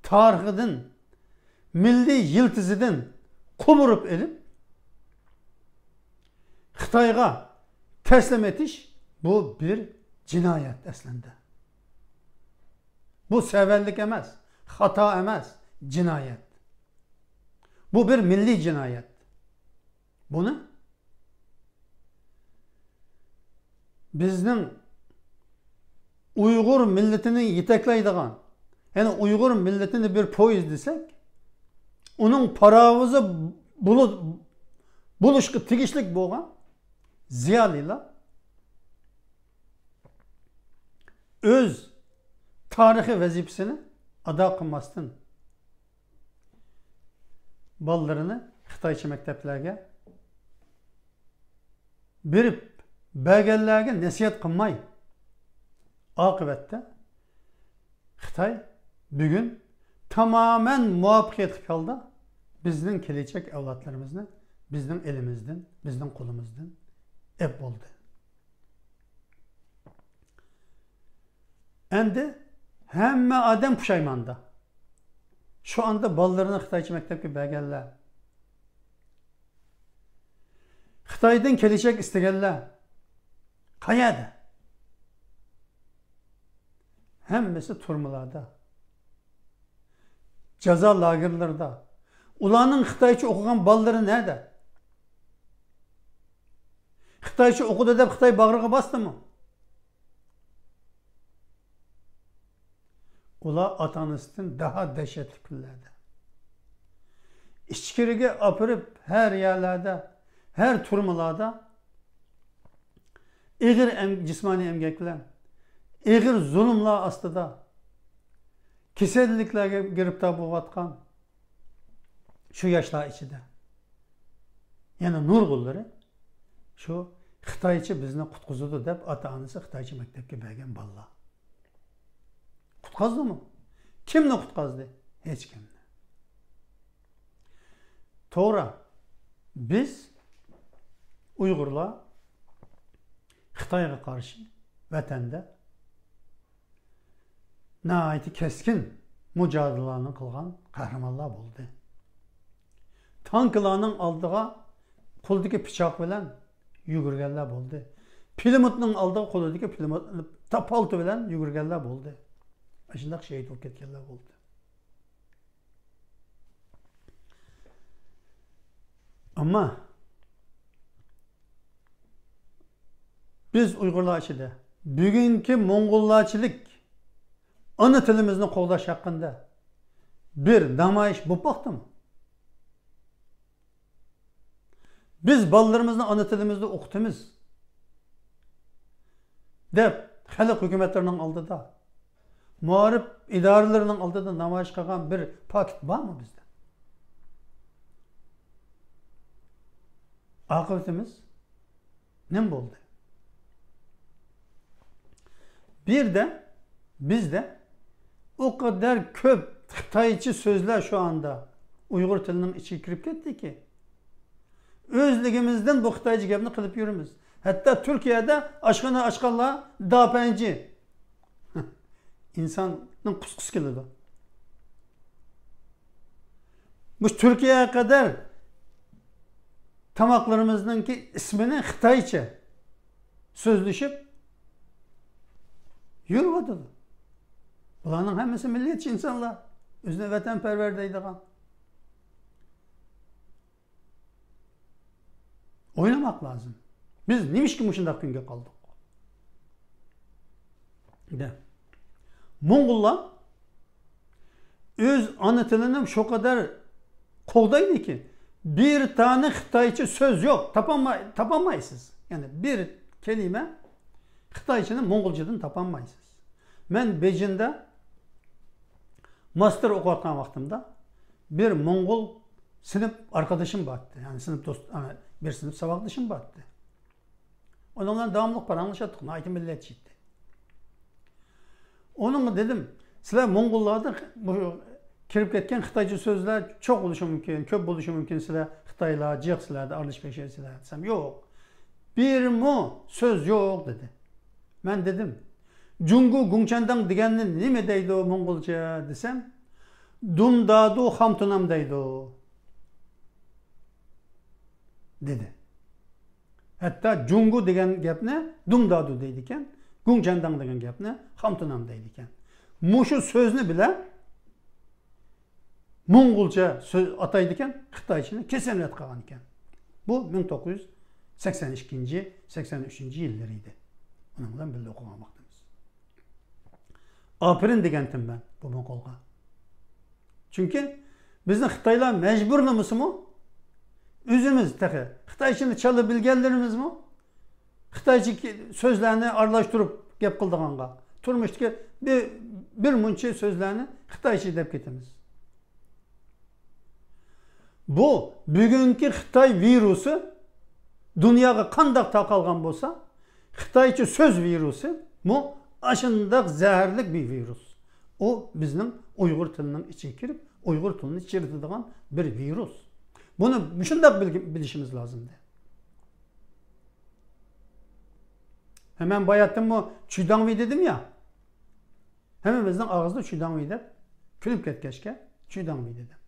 تارىخىدىن، مىللىي يىلتىزىدىن قومۇرۇپ ئېلىپ، خىتايغا تەسلىم ئېتىش، بۇ بىر جىنايەت ئەسلىندە. بۇ سەۋەنلىك ئەمەس، خاتا ئەمەس، جىنايەت. بۇ بىر مىللىي جىنايەت. بۇنى بىزنىڭ ئۇيغۇر مىللىتىنى يېتەكلەيدىغان، يەنى ئۇيغۇر مىللىتىنى بىر پويىز دېسەك، ئۇنىڭ پاراۋۇزى بولۇ-، بولۇشقا تېگىشلىك بولغان زىيالىيلار ئۆز تارىخىي ۋەزىپىسىنى ئادا قىلماستىن، بالىلىرىنى خىتايچە مەكتەپلەرگە بېرىپ، بەرگەنلەرگە نەسىھەت قىلماي، ئاقىۋەتتە خىتاي بۈگۈن تامامەن مۇۋەپپەقىيەتلىك ھالدا بىزنىڭ كېلەچەك ئەۋلادلىرىمىزنى بىزنىڭ ئېلىمىزدىن، بىزنىڭ قولىمىزدىن ئېلىپ بولدى. ئەمدى ھەممە ئادەم پۇشايماندا. شۇ ئاندا بالىلىرىنى خىتايچە مەكتەپكە بەرگەنلەر، خىتايدىن كېلىچەك ئىستىگەنلەر قەيەردە؟ ھەممىسى تۈرمىلەردە. جازا لاگېرلىرىدا. ئۇلارنىڭ خىتايچە ئوقۇغان بالىلىرى نەدە؟ خىتايچە ئوقۇدى دەپ خىتاي باغرىغا باستىمۇ؟ ئۇلار ئاتا-ئانىسىدىن داھا دەھشەتلىك كۈنلەردە. ئىچكىرىگە ئاپىرىپ، ھەر يەرلەردە، ھەر تۈرمىلاردا ئېغىر ئەم-، جىسمانىي ئەمگەك بىلەن، ئېغىر زۇلۇملار ئاستىدا، كېسەللىكلەرگە گىرىپتار بولۇۋاتقان شۇ ياشلار ئىچىدە يەنە نۇرغۇنلىرى شۇ خىتايچە بىزنى قۇتقۇزىدۇ دەپ ئاتا-ئانىسى خىتايچە مەكتەپكە بەرگەن بالىلار. قۇتقازدىمۇ؟ كىمنى قۇتقازدى؟ ھېچكىمنى. توغرا، بىز ئۇيغۇرلار خىتايغا قارشى ۋەتەندە ناھايىتى كەسكىن مۇجادىلىلەرنى قىلغان قەھرىمانلار بولدى. تانكىلارنىڭ ئالدىغا قولىدىكى پىچاق بىلەن يۈگۈرگەنلەر بولدى. پىلىموتنىڭ ئالدىغا قولىدىكى پىلىموت، پالتا بىلەن يۈگۈرگەنلەر بولدى. ئاشۇنداق شېھىت بولۇپ كەتكەنلەر بولدى. ئەمما بىز ئۇيغۇرلار ئىچىدە بۈگۈنكى موڭغۇللارچىلىك ئانا تىلىمىزنى قوغداش ھەققىدە بىر نامايىش بولۇپ باقتىمۇ؟ بىز بالىلىرىمىزنى ئانا تىلىمىزدا ئوقۇتىمىز دەپ خەلق ھۆكۈمەتلىرىنىڭ ئالدىدا، مائارىپ ئىدارىلىرىنىڭ ئالدىدا نامايىش قىلغان بىر پاكىت بارمۇ بىزدە؟ ئاقىۋىتىمىز نېمە بولدى؟ بىردە بىزدە ئۇ قەدەر كۆپ خىتايچە سۆزلەر شۇ ئاندا ئۇيغۇر تىلىنىڭ ئىچىگە كىرىپ كەتتىكى، ئۆزلۈكىمىزدىن بۇ خىتايچە گەپنى قىلىپ يۈرىمىز. ھەتتا تۈركىيەدە ئاشخانا ئاچقانلار داپەنجى. ئىنساننىڭ قۇسقۇسى كېلىدۇ. مۇشۇ تۈركىيەگە قەدەر تاماقلىرىمىزنىڭكى ئىسمىنى خىتايچە سۆزلىشىپ يۈرۈۋاتىدۇ. بۇلارنىڭ ھەممىسى مىللەتچى ئىنسانلار، ئۆزىنى ۋەتەنپەرۋەر دەيدىغان. ئويلىماق لازىم. بىز نېمىشقا مۇشۇنداق كۈنگە قالدۇق؟ دە. موڭغۇللار ئۆز ئانا تىلىنى شۇ قەدەر قوغدايدۇكى، بىر دانە خىتايچە سۆز يوق، تاپالماي-، تاپالمايسىز. يەنى بىر كەلىمە خىتايچىنى موڭغۇلچىدىن تاپالمايسىز. مەن بېيجىڭدا ماستېر ئوقۇۋاتقان ۋاقتىمدا بىر موڭغۇل سىنىپ ئارقىدىشىم بارتتى. يەنى سىنىپ دوست، ئە، بىر سىنىپ ساۋاقدىشىم بارتتى. ئۇنىڭ بىلەن داۋاملىق پاراڭلىشاتتۇق. ناھايىتى مىللەتچى ئىدى. ئۇنىڭغا دېدىم، سىلەر موڭغۇللاردا بۇ كىرىپ كەتكەن خىتايچە سۆزلەر چوق بولۇشى مۇمكىن، كۆپ بولۇشى مۇمكىن، سىلەر خىتايلار جىق، سىلەردە ئارىلىشىپ ياشايسىلەر دېسەم، يوق. بىرمۇ سۆز يوق دېدى. مەن دېدىم، جۇڭگو گۇڭچەنداڭ دېگەننى نېمە دەيدۇ موڭغۇلچە دېسەم، دۇمدادۇ خامتۇنام دەيدۇ دېدى. ھەتتا جۇڭگو دېگەن گەپنى دۇمدادۇ دەيدىكەن، گۇڭچەنداڭ دېگەن گەپنى خامتۇنام دەيدىكەن. مۇشۇ سۆزنى بىلە موڭغۇلچە سۆز ئاتايدىكەن، خىتايچىنى كېسىنى رەت قىلغان ئىكەن. بۇ مىڭ توققۇز يۈز سەكسەن ئىككىنچى، سەكسەن ئۈچىنچى يىللىرى ئىدى. ئۇنىڭ بىلەن بىللە ئوقۇغان ۋاقتىمىز. ئاپىرىن دېگەنتىم مەن بۇ موڭغۇلغا. چۈنكى بىزنى خىتايلار مەجبۇرلىمىسىمۇ، ئۆزىمىز تېخى خىتايچىنى چالا بىلگەنلىرىمىزمۇ خىتايچە سۆزلەرنى ئارىلاشتۇرۇپ گەپ قىلىدىغانغا، تۇرمۇشتىكى بىر، بىر مۇنچە سۆزلەرنى خىتايچە دەپ كېتىمىز. بۇ بۈگۈنكى خىتاي ۋىرۇسى دۇنياغا قانداق تارقالغان بولسا، خىتايچە سۆز ۋىرۇسىمۇ ئاشۇنداق زەھەرلىك بىر ۋىرۇس. ئۇ بىزنىڭ ئۇيغۇر تىلىنىڭ ئىچىگە كىرىپ، ئۇيغۇر تىلىنى چىرىتىدىغان بىر ۋىرۇس. بۇنى مۇشۇنداق بىلگە-، بىلىشىمىز لازىمدى. ھە، مەن باياتتىنمۇ چۈيداڭۋېي دېدىم يا. ھەممىمىزنىڭ ئاغزىدا چۈيداڭۋېي دەپ كۈلۈپ كەتكەچكە، چۈيداڭۋېي دېدىم.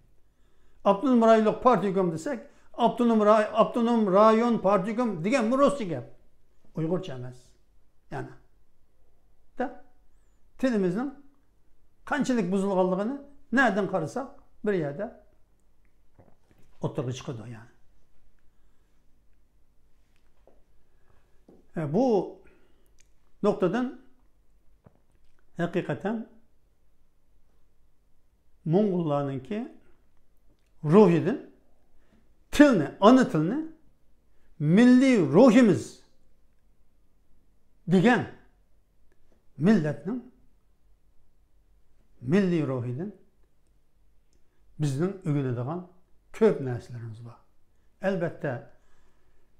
ئاپتونوم رايونلۇق پارتكوم دېسەك، ئاپتونوم راي-، ئاپتونوم رايون پارتكوم دېگەنمۇ رۇسچە گەپ. ئۇيغۇرچە ئەمەس. يەنى. دە، تىلىمىزنىڭ قانچىلىك بۇزۇلغانلىقىنى نەدىن قارىساق، بىر يەردە ئوتتۇرىغا چىقىدۇ، يەنى. ئە، بۇ نۇقتىدىن ھەقىقەتەن موڭغۇللارنىڭكى روھىدىن تىلنى، ئانا تىلنى مىللىي روھىمىز دېگەن مىللەتنىڭ مىللىي روھىدىن بىزنىڭ ئۆگىنىدىغان كۆپ نەرسىلىرىمىز بار. ئەلبەتتە،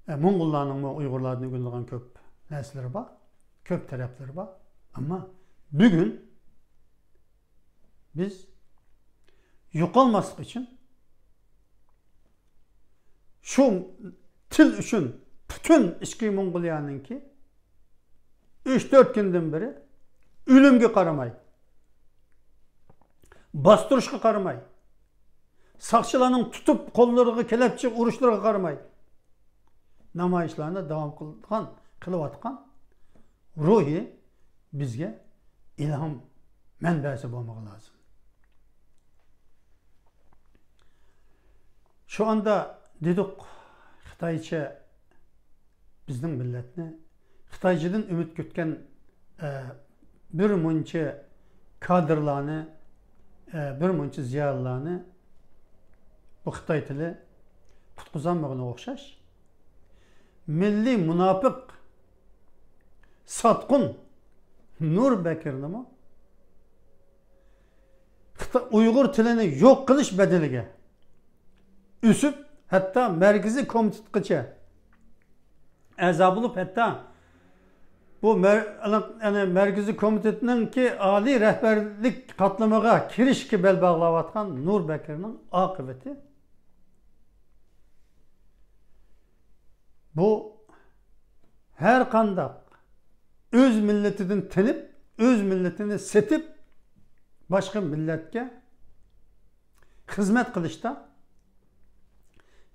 ئە، موڭغۇللارنىڭمۇ ئۇيغۇرلاردىن ئۆگىنىدىغان كۆپ نەرسىلىرى بار، كۆپ تەرەپلىرى بار. ئەمما بۈگۈن بىز يوقالماسلىق ئۈچۈن شۇ تىل ئۈچۈن پۈتۈن ئىچكى موڭغۇلىيەنىڭكى ئۈچ تۆت كۈندىن بېرى ئۆلۈمگە قارىماي، باستۇرۇشقا قارىماي، ساقچىلارنىڭ تۇتۇپ قوللىرىغا كېلەپچە ئۇرۇشلىرىغا قارىماي، نامايىشلارنى داۋام قىلغان، قىلىۋاتقان روھى بىزگە ئىلھام مەنبەسى بولمىغى لازىم. شۇ ئاندا دېدۇق، خىتايچە بىزنىڭ مىللەتنى، خىتايچىدىن ئۈمىد كۈتكەن، ئە، بىر مۇنچە كادىرلارنى، ئە، بىر مۇنچە زىيالىيلارنى بۇ خىتاي تىلى قۇتقۇزالمىغىنىغا ئوخشاش، مىللىي مۇناپىق، ساتقۇن نۇر بەكرىنىمۇ خىتا-، ئۇيغۇر تىلىنى يوق قىلىش بەدىلىگە ئۆسۈپ، ھەتتا مەركىزىي كومىتېتقىچە ئەزا بولۇپ، ھەتتا بۇ مەر-، يەنى مەركىزىي كومىتېتنىڭكى ئالىي رەھبەرلىك قاتلىمىغا كىرىشكە بەل باغلاۋاتقان نۇر بەكرىنىڭ ئاقىۋىتى بۇ ھەر قانداق ئۆز مىللىتىدىن تېنىپ، ئۆز مىللىتىنى سېتىپ، باشقا مىللەتكە خىزمەت قىلىشتا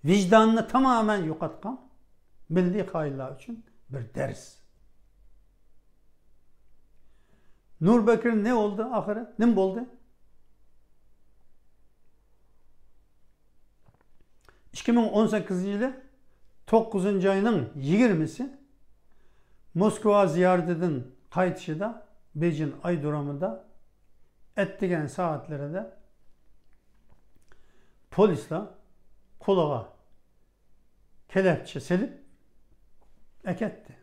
ۋىجدانىنى تامامەن يوقاتقان مىللىي خائىنلار ئۈچۈن بىر دەرس. نۇر بەكرى نېمە بولدى ئاخىرى؟ نېمە بولدى؟ ئىككى مىڭ ئون سەككىزىنچى يىلى توققۇزىنچى ئاينىڭ يىگىرمىسى موسكۋا زىيارىتىدىن قايتىشىدا بېيجىڭ ئايرودرومىدا ئەتىگەن سائەتلىرىدە پولىسلار قولىغا كەلەپچە سېلىپ ئەكەتتى.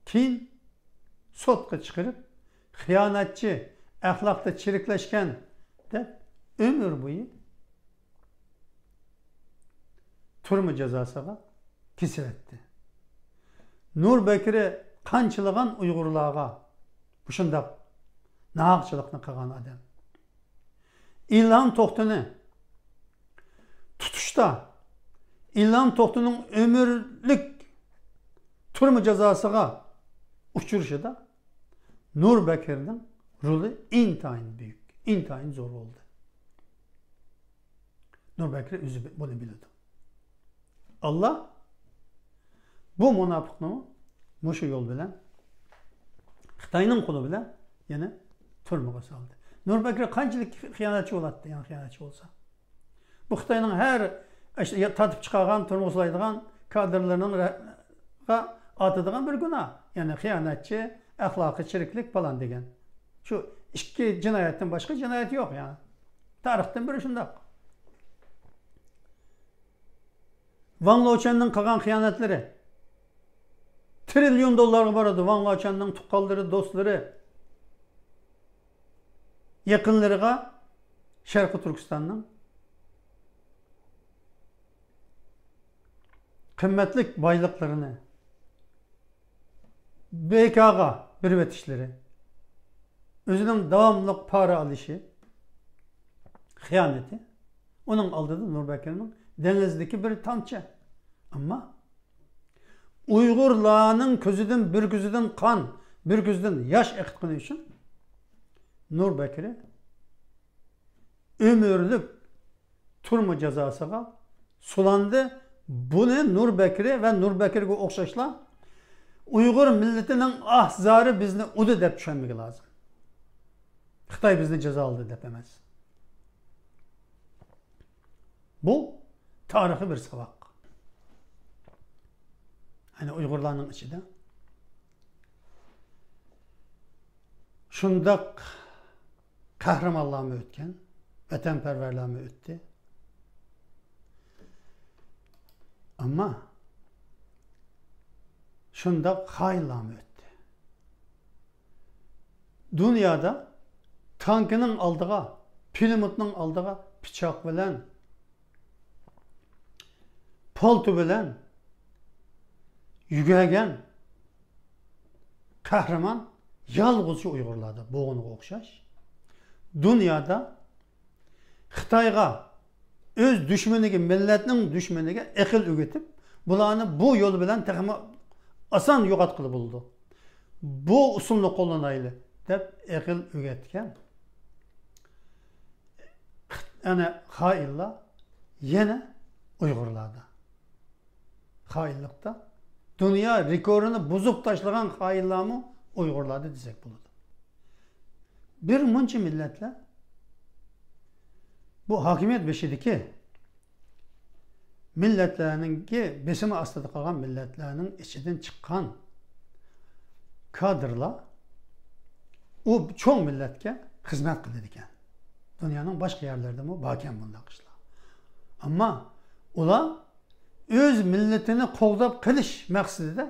كېيىن سوتقا چىقىرىپ، خىيانەتچى، ئەخلاقتا چىرىكلەشكەن دەپ ئۆمۈر بويى تۈرمە جازاسىغا كېسىۋەتتى. نۇر بەكرى قانچىلىغان ئۇيغۇرلارغا مۇشۇنداق ناھەقچىلىقنى قىلغان ئادەم. ئىلھام توختىنى تۇتۇشتا، ئىلھام توختىنىڭ ئۆمۈرلۈك تۈرمە جازاسىغا ئۇچرىشىدا نۇر بەكرىنىڭ رولى ئىنتايىن بۈيۈك، ئىنتايىن زور بولدى. نۇر بەكرى ئۆزى بۇنى بىلىدۇ. ئاللا بۇ مۇناپىقنى مۇشۇ يول بىلەن، خىتاينىڭ قولى بىلەن يەنە تۈرمىگە سالدى. نۇر بەكرى قانچىلىك خىيانەتچى بولاتتى، يەنە خىيانەتچى بولسا. بۇ خىتاينىڭ ھەر ئىش-، تارتىپ چىقارغان، تۈرمىگە سولايدىغان كادىرلىرىنىڭ رە-، غا ئاتىدىغان بىر گۇناھ. يەنى خىيانەتچى، ئەخلاقى چىرىكلىك پالان دېگەن. شۇ ئىككى جىنايەتتىن باشقا جىنايەت يوق يەنى. تارىختىن بېرى شۇنداق. ۋاڭ لېچۈەننىڭ قىلغان خىيانەتلىرى تىرىليون دوللارغا بارىدۇ. ۋاڭ لېچۈەننىڭ تۇغقانلىرى، دوستلىرى، يېقىنلىرىغا شەرقىي تۈركىستاننىڭ قىممەتلىك بايلىقلىرىنى بىكارغا بېرىۋېتىشلىرى، ئۆزىنىڭ داۋاملىق پارا ئېلىشى، خىيانىتى ئۇنىڭ ئالدىدا نۇر بەكرىنىڭ دېڭىزدىكى بىر تامچە. ئەمما ئۇيغۇرلارنىڭ كۆزىدىن، بىر كۆزىدىن قان، بىر كۆزىدىن ياش ئېقىتقىنى ئۈچۈن نۇر بەكرى ئۆمۈرلۈك تۈرمە جازاسىغا سولاندى. بۇنى نۇر بەكرى ۋە نۇر بەكرىگە ئوخشاشلار ئۇيغۇر مىللىتىنىڭ ئاھ-زارى بىزنى ئۇدى دەپ چۈشەنمىگە لازىم. خىتاي بىزنى جازالىدى دەپ ئەمەس. بۇ تارىخىي بىر ساۋاق. يەنى ئۇيغۇرلارنىڭ ئىچىدە شۇنداق قەھرىمانلارمۇ ئۆتكەن، ۋەتەنپەرۋەرلەرمۇ ئۆتتى. ئەمما شۇنداق خائىنلارمۇ ئۆتتى. دۇنيادا تانكىنىڭ ئالدىغا، پىلىموتنىڭ ئالدىغا پىچاق بىلەن، پالتا بىلەن يۈگۈرگەن قەھرىمان يالغۇزچە ئۇيغۇرلاردا بولغىنىغا ئوخشاش، دۇنيادا خىتايغا، ئۆز دۈشمىنىگە، مىللەتنىڭ دۈشمىنىگە ئەقىل ئۆگىتىپ، بۇلارنى بۇ يول بىلەن تېخىمۇ ئاسان يوقاتقىلى بولىدۇ، بۇ ئۇسۇلنى قوللىنايلى دەپ ئەقىل ئۆگەتكەن، ئەنە، خائىنلار يەنە ئۇيغۇرلاردا. خائىنلىقتا دۇنيا رېكورتىنى بۇزۇپ تاشلىغان خائىنلارمۇ ئۇيغۇرلاردا دېسەك بولىدۇ. بىر مۇنچە مىللەتلەر بۇ ھاكىمىيەت بېشىدىكى مىللەتلەرنىڭكى بېسىمى ئاستىدا قالغان مىللەتلەرنىڭ ئىچىدىن چىققان كادىرلار ئۇ چوڭ مىللەتكە خىزمەت قىلىدىكەن. دۇنيانىڭ باشقا يەرلىرىدىمۇ باركەن بۇنداق ئىشلار. ئەمما ئۇلار ئۆز مىللىتىنى قوغداپ قېلىش مەقسىتىدە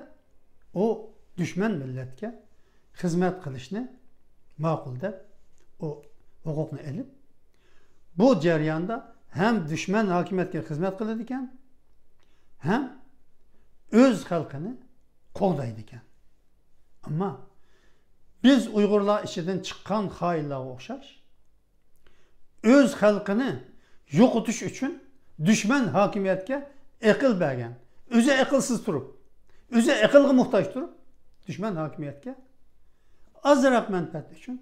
ئۇ دۈشمەن مىللەتكە خىزمەت قىلىشنى ماقۇل دەپ، ئۇ ھوقۇقنى ئېلىپ، بۇ جەرياندا ھەم دۈشمەن ھاكىمىيەتكە خىزمەت قىلىدىكەن، ھەم ئۆز خەلقىنى قوغدايدىكەن. ئەمما بىز ئۇيغۇرلار ئىچىدىن چىققان خائىنلارغا ئوخشاش، ئۆز خەلقىنى يوقىتىش ئۈچۈن دۈشمەن ھاكىمىيەتكە ئەقىل بەرگەن، ئۆزى ئەقىلسىز تۇرۇپ، ئۆزى ئەقىلگە موھتاج تۇرۇپ، دۈشمەن ھاكىمىيەتكە ئازراق مەنپەئەت ئۈچۈن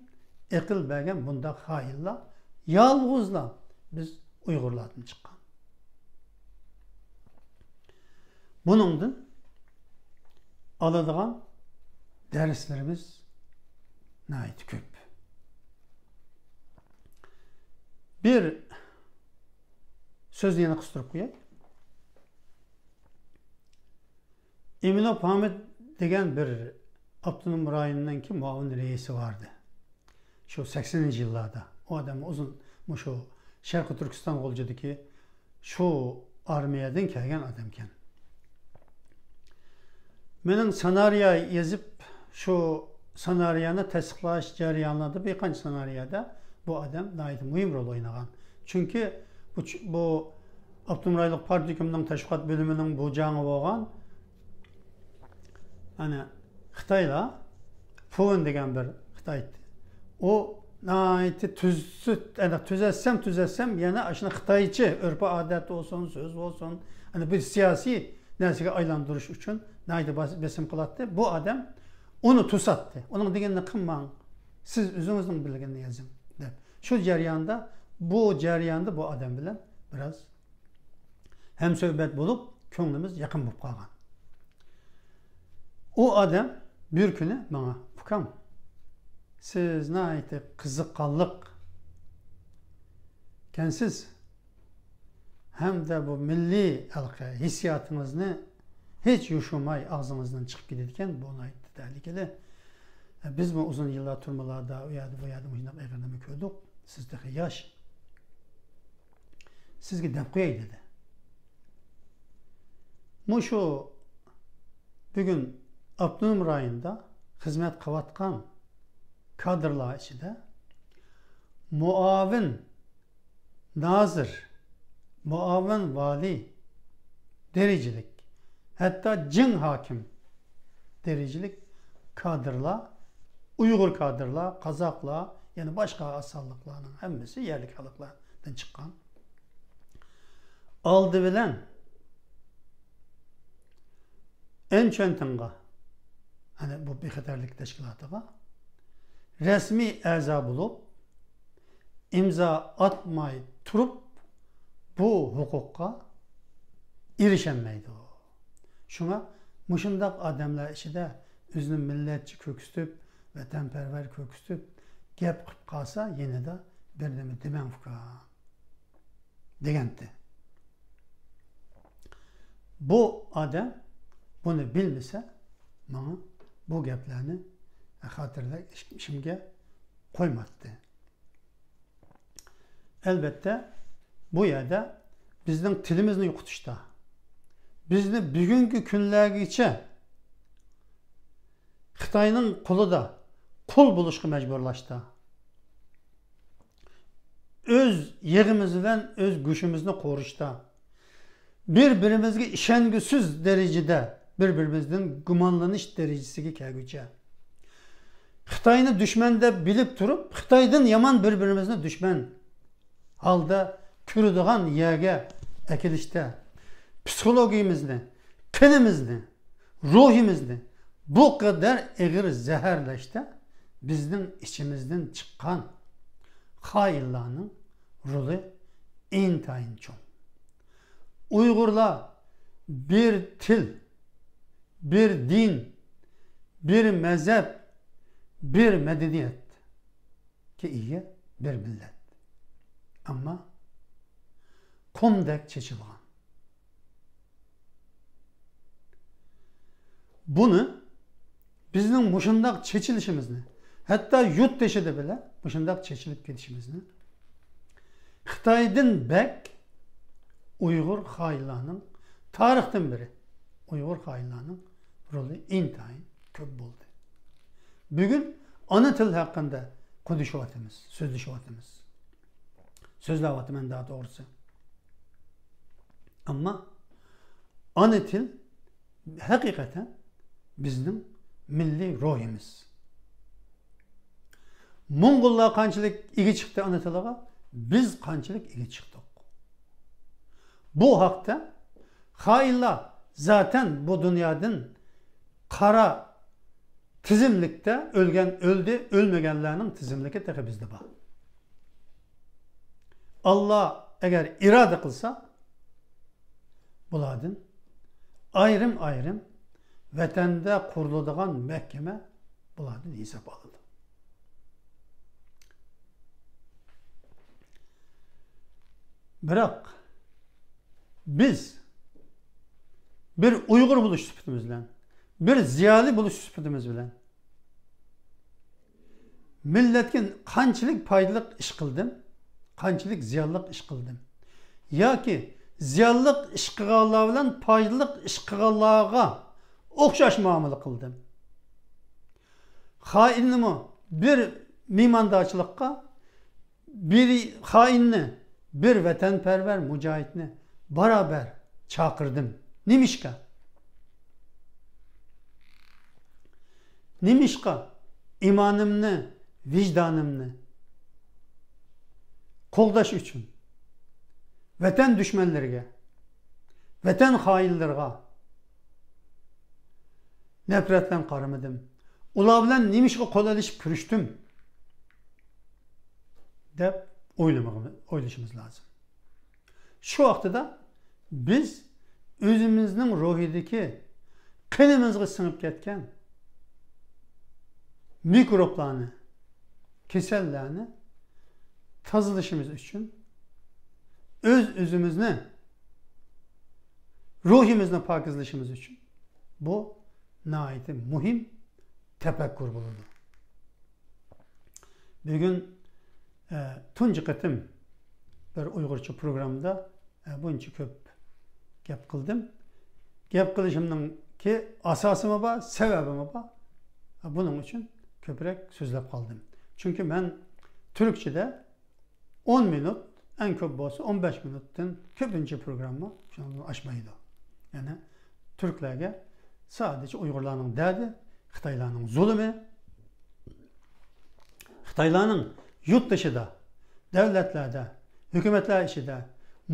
ئەقىل بەرگەن بۇنداق خائىنلار يالغۇزلا بىز ئۇيغۇرلاردىن چىققان. بۇنىڭدىن ئالىدىغان دەرسلىرىمىز ناھايىتى كۆپ. بىر سۆزنى يەنە قىستۇرۇپ قوياي. ئىمىنوف ھامىد دېگەن بىر ئاپتونوم رايوننىڭكى مۇئاۋىن رەئىسى بار ئىدى. شۇ سەكسىنىنچى يىللاردا. ئۇ ئادەم ئۇزۇن مۇشۇ شەرقىي تۈركىستان غۇلجىدىكى شۇ ئارمىيەدىن كەلگەن ئادەمكەن. مېنىڭ سېنارىيە يېزىپ، شۇ سېنارىيەنى تەستىقلاش جەريانىدا بىر قانچە سېنارىيەدە بۇ ئادەم ناھايىتى مۇھىم رول ئوينىغان. چۈنكى بۇ چ-، بۇ ئاپتونوم رايونلۇق پارتكومنىڭ تەشۋىقات بۆلۈمىنىڭ بۇ جاڭى بولغان، ئەنە، خىتايلار، پۇۋېن دېگەن بىر خىتاي، ئۇ ناھايىتى تۈزسۈت، ئەنە، تۈزەتسەم، تۈزەتسەم، يەنە ئاشۇنى خىتايچە ئۆرپ-ئادەت بولسۇن، سۆز بولسۇن، ئەنە، بىر سىياسىي نەرسىگە ئايلاندۇرۇش ئۈچۈن ناھايىتى باس-، بېسىم قىلاتتى. بۇ ئادەم ئۇنى توساتتى. ئۇنىڭ دېگىنىنى قىلماڭ، سىز ئۆزىڭىزنىڭ بىلگىنىنى يېزىڭ، دەپ. شۇ جەرياندا، بۇ جەرياندا بۇ ئادەم بىلەن بىراز ھەمسۆھبەت بولۇپ، كۆڭلىمىز يېقىن بولۇپ قالغان. ئۇ ئادەم بىر كۈنى ماڭا، «ئۇكام، سىز ناھايىتى قىزىققانلىق ئىكەنسىز، ھەمدە بۇ مىللىي ھېلىقى ھېسسىياتىڭىزنى ھېچ يوشۇرماي ئاغزىڭىزدىن چىقىپ كېتىدىكەن، بۇ ناھايىتى تەھلىكىلىك. بىزمۇ ئۇزۇن يىللار تۈرمىلەردە، ئۇ يەردە، بۇ يەردە مۇشۇنداق ئېغىرلارنى كۆردۇق. سىز تېخى ياش. سىزگە دەپ قوياي» دېدى. مۇشۇ بۈگۈن ئاپتونوم رايوندا خىزمەت قىلىۋاتقان كادىرلار ئىچىدە مۇئاۋىن نازىر، مۇئاۋىن ۋالىي دەرىجىلىك، ھەتتا جىڭ ھاكىم دەرىجىلىك كادىرلار، ئۇيغۇر كادىرلار، قازاقلار، يەنە باشقا ئاز سانلىقلارنىڭ ھەممىسى يەرلىك خەلقلەردىن چىققان. ئالدى بىلەن ئەنچۈەنتىڭغا، يەنى بۇ بىخەتەرلىك تەشكىلاتىغا رەسمىي ئەزا بولۇپ، ئىمزا ئاتماي تۇرۇپ، بۇ ھوقۇققا ئېرىشەلمەيدۇ. شۇڭا مۇشۇنداق ئادەملەر ئىچىدە ئۆزىنى مىللەتچى كۆرسىتىپ، ۋەتەنپەرۋەر كۆرسىتىپ، گەپ قىلىپ قالسا، يېنىدا بىر نېمە دېمەڭ، ئۇكام، دېگەنتى. بۇ ئادەم بۇنى بىلمىسە، ماڭا بۇ گەپلەرنى خاتىرىلەشكە قويمايتتى. ئەلۋەتتە، بۇ يەردە بىزنىڭ تىلىمىزنى يوقىتىشتا، بىزنى بۈگۈنكى كۈنلەرگىچە خىتاينىڭ قولىدا قۇل بولۇشقا مەجبۇرلاشتا، ئۆز يېغىمىز بىلەن ئۆز گۆشىمىزنى قورۇشتا، بىر-بىرىمىزگە ئىشەنگۈسىز دەرىجىدە، بىر-بىرىمىزدىن گۇمانلىنىش دەرىجىسىگە كەلگۈچە، خىتاينى دۈشمەن دەپ بىلىپ تۇرۇپ، خىتايدىن يامان بىر-بىرىمىزنى دۈشمەن ھالدا كۆرىدىغان يەرگە ئەكېلىشتە، پسىخولوگىيىمىزنى، قېنىمىزنى، روھىمىزنى بۇ قەدەر ئېغىر زەھەرلەشتە بىزنىڭ ئىچىمىزدىن چىققان خائىنلارنىڭ رولى ئىنتايىن چوڭ. ئۇيغۇرلار بىر تىل، بىر دىن، بىر مەزھەپ، بىر مەدەنىيەتكە ئىگە بىر مىللەت. ئەمما قۇمدەك چېچىلغان. بۇنى، بىزنىڭ مۇشۇنداق چېچىلىشىمىزنى، ھەتتا يۇرت تېشىدا بىلە مۇشۇنداق چېچىلىپ كېتىشىمىزنى خىتايدىن بەك ئۇيغۇر خائىنلارنىڭ، تارىختىن بېرى ئۇيغۇر خائىنلارنىڭ رولى ئىنتايىن كۆپ بولدى. بۈگۈن ئانا تىل ھەققىدە قونۇشۇۋاتىمىز، سۆزلىشىۋاتىمىز. سۆزلەۋاتىمەن، دەل توغرىسى. ئەمما ئانا تىل ھەقىقەتەن بىزنىڭ مىللىي روھىمىز. موڭغۇللار قانچىلىك ئىگە چىقتى ئانا تىلىغا، بىز قانچىلىك ئىگە چىقتۇق. بۇ ھەقتە خائىنلار زاتەن بۇ دۇنيادىن قارا تىزىملىكتە ئۆلگەن ئۆلدى، ئۆلمىگەنلەرنىڭ تىزىملىكى تېخى بىزدە بار. ئاللا ئەگەر ئىرادە قىلسا، بۇلاردىن ئايرىم-ئايرىم ۋەتەندە قۇرۇلىدىغان مەھكىمە بۇلاردىن ھېساب ئالىدۇ. بىراق، بىز بىر ئۇيغۇر بولۇش سۈپىتىمىز بىلەن، بىر زىيالىي بولۇش سۈپىتىمىز بىلەن، مىللەتكە قانچىلىك پايدىلىق ئىش قىلدىم، قانچىلىك زىيانلىق ئىش قىلدىم ياكى زىيانلىق ئىش قىلغانلار بىلەن پايدىلىق ئىش قىلغانلارغا ئوخشاش مۇئامىلە قىلدىم. خائىننىمۇ بىر مېھماندارچىلىققا، بىر خائىننى، بىر ۋەتەنپەرۋەر مۇجاھىدنى بارابەر چاقىردىم. نېمىشقا؟ نېمىشقا ئىمانىمنى، ۋىجدانىمنى قوغداش ئۈچۈن ۋەتەن دۈشمەنلىرىگە، ۋەتەن خائىنلىرىغا نەپرەت بىلەن قارىمىدىم. ئۇلار بىلەن نېمىشقا قول ئېلىشىپ كۆرۈشتۈم؟ دەپ ئويلىمىغىمىز، ئويلىشىمىز لازىم. شۇ ۋاقتىدا بىز ئۆزىمىزنىڭ روھىدىكى قېنىمىزغا سىڭىپ كەتكەن مىكروبلارنى، كېسەللەرنى تازىلىشىمىز ئۈچۈن، ئۆز-ئۆزىمىزنى، روھىمىزنى پاكىزلىشىمىز ئۈچۈن بۇ ناھايىتى مۇھىم تەپەككۇر بولىدۇ. بۈگۈن، ئە، تۇنجى قېتىم بىر ئۇيغۇرچە پروگراممىدا، ئە، بۇنچە كۆپ گەپ قىلدىم. گەپ قىلىشىمنىڭكى ئاساسىمۇ بار، سەۋەبىمۇ بار. بۇنىڭ ئۈچۈن كۆپرەك سۆزلەپ قالدىم. چۈنكى مەن تۈركچىدە ئون مىنۇت، ئەڭ كۆپ بولسا ئون بەش مىنۇتتىن كۆپىنچە پروگرامما شۇنىڭدىن ئاشمايدۇ. يەنى تۈركلەرگە سادىچە ئۇيغۇرلارنىڭ دەردى، خىتايلارنىڭ زۇلۇمى، خىتايلارنىڭ يۇرت تېشىدا، دۆلەتلەردە، ھۆكۈمەتلەر ئىچىدە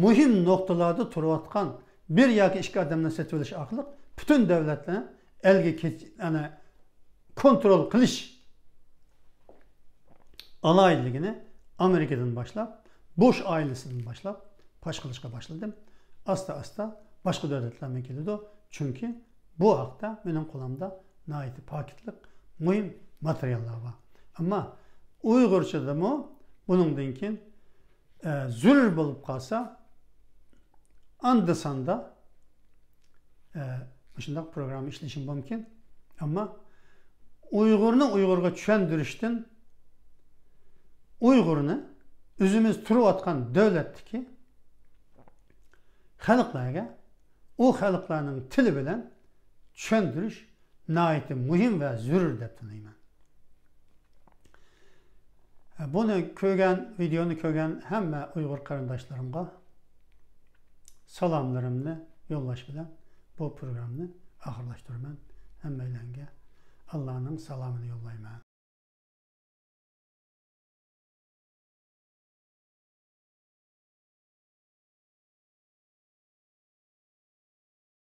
مۇھىم نۇقتىلاردا تۇرۇۋاتقان بىر ياكى ئىككى ئادەمنى سېتىۋېلىش ئارقىلىق پۈتۈن دۆلەتلەرنى ئەلگە كېچ-، يەنى كونترول قىلىش ئالاھىدىلىكىنى ئامېرىكىدىن باشلاپ، بۇش ئائىلىسىدىن باشلاپ پاش قىلىشقا باشلىدىم. ئاستا-ئاستا باشقا دۆلەتلەرمۇ كېلىدۇ. چۈنكى بۇ ھەقتە مېنىڭ قولۇمدا ناھايىتى پاكىتلىق مۇھىم ماتېرىياللار بار. ئەمما ئۇيغۇرچىدىمۇ بۇنىڭدىن كېيىن، ئە، زۆرۈر بولۇپ قالسا، ئاندا-ساندا ئە، مۇشۇنداق پروگرامما ئىشلىشىم مۇمكىن. ئەمما ئۇيغۇرنى ئۇيغۇرغا چۈشەندۈرۈشتىن ئۇيغۇرنى ئۆزىمىز تۇرۇۋاتقان دۆلەتتىكى خەلقلەرگە ئۇ خەلقلەرنىڭ تىلى بىلەن چۈشەندۈرۈش ناھايىتى مۇھىم ۋە زۆرۈر دەپ تونۇيمەن. بۇنى كۆرگەن، ۋىدېئونى كۆرگەن ھەممە ئۇيغۇر قېرىنداشلىرىمغا سالاملىرىمنى يوللاش بىلەن بۇ پروگراممىنى ئاخىرلاشتۇرىمەن. ھەممەيلەنگە ئاللانىڭ سالامىنى يوللايمەن.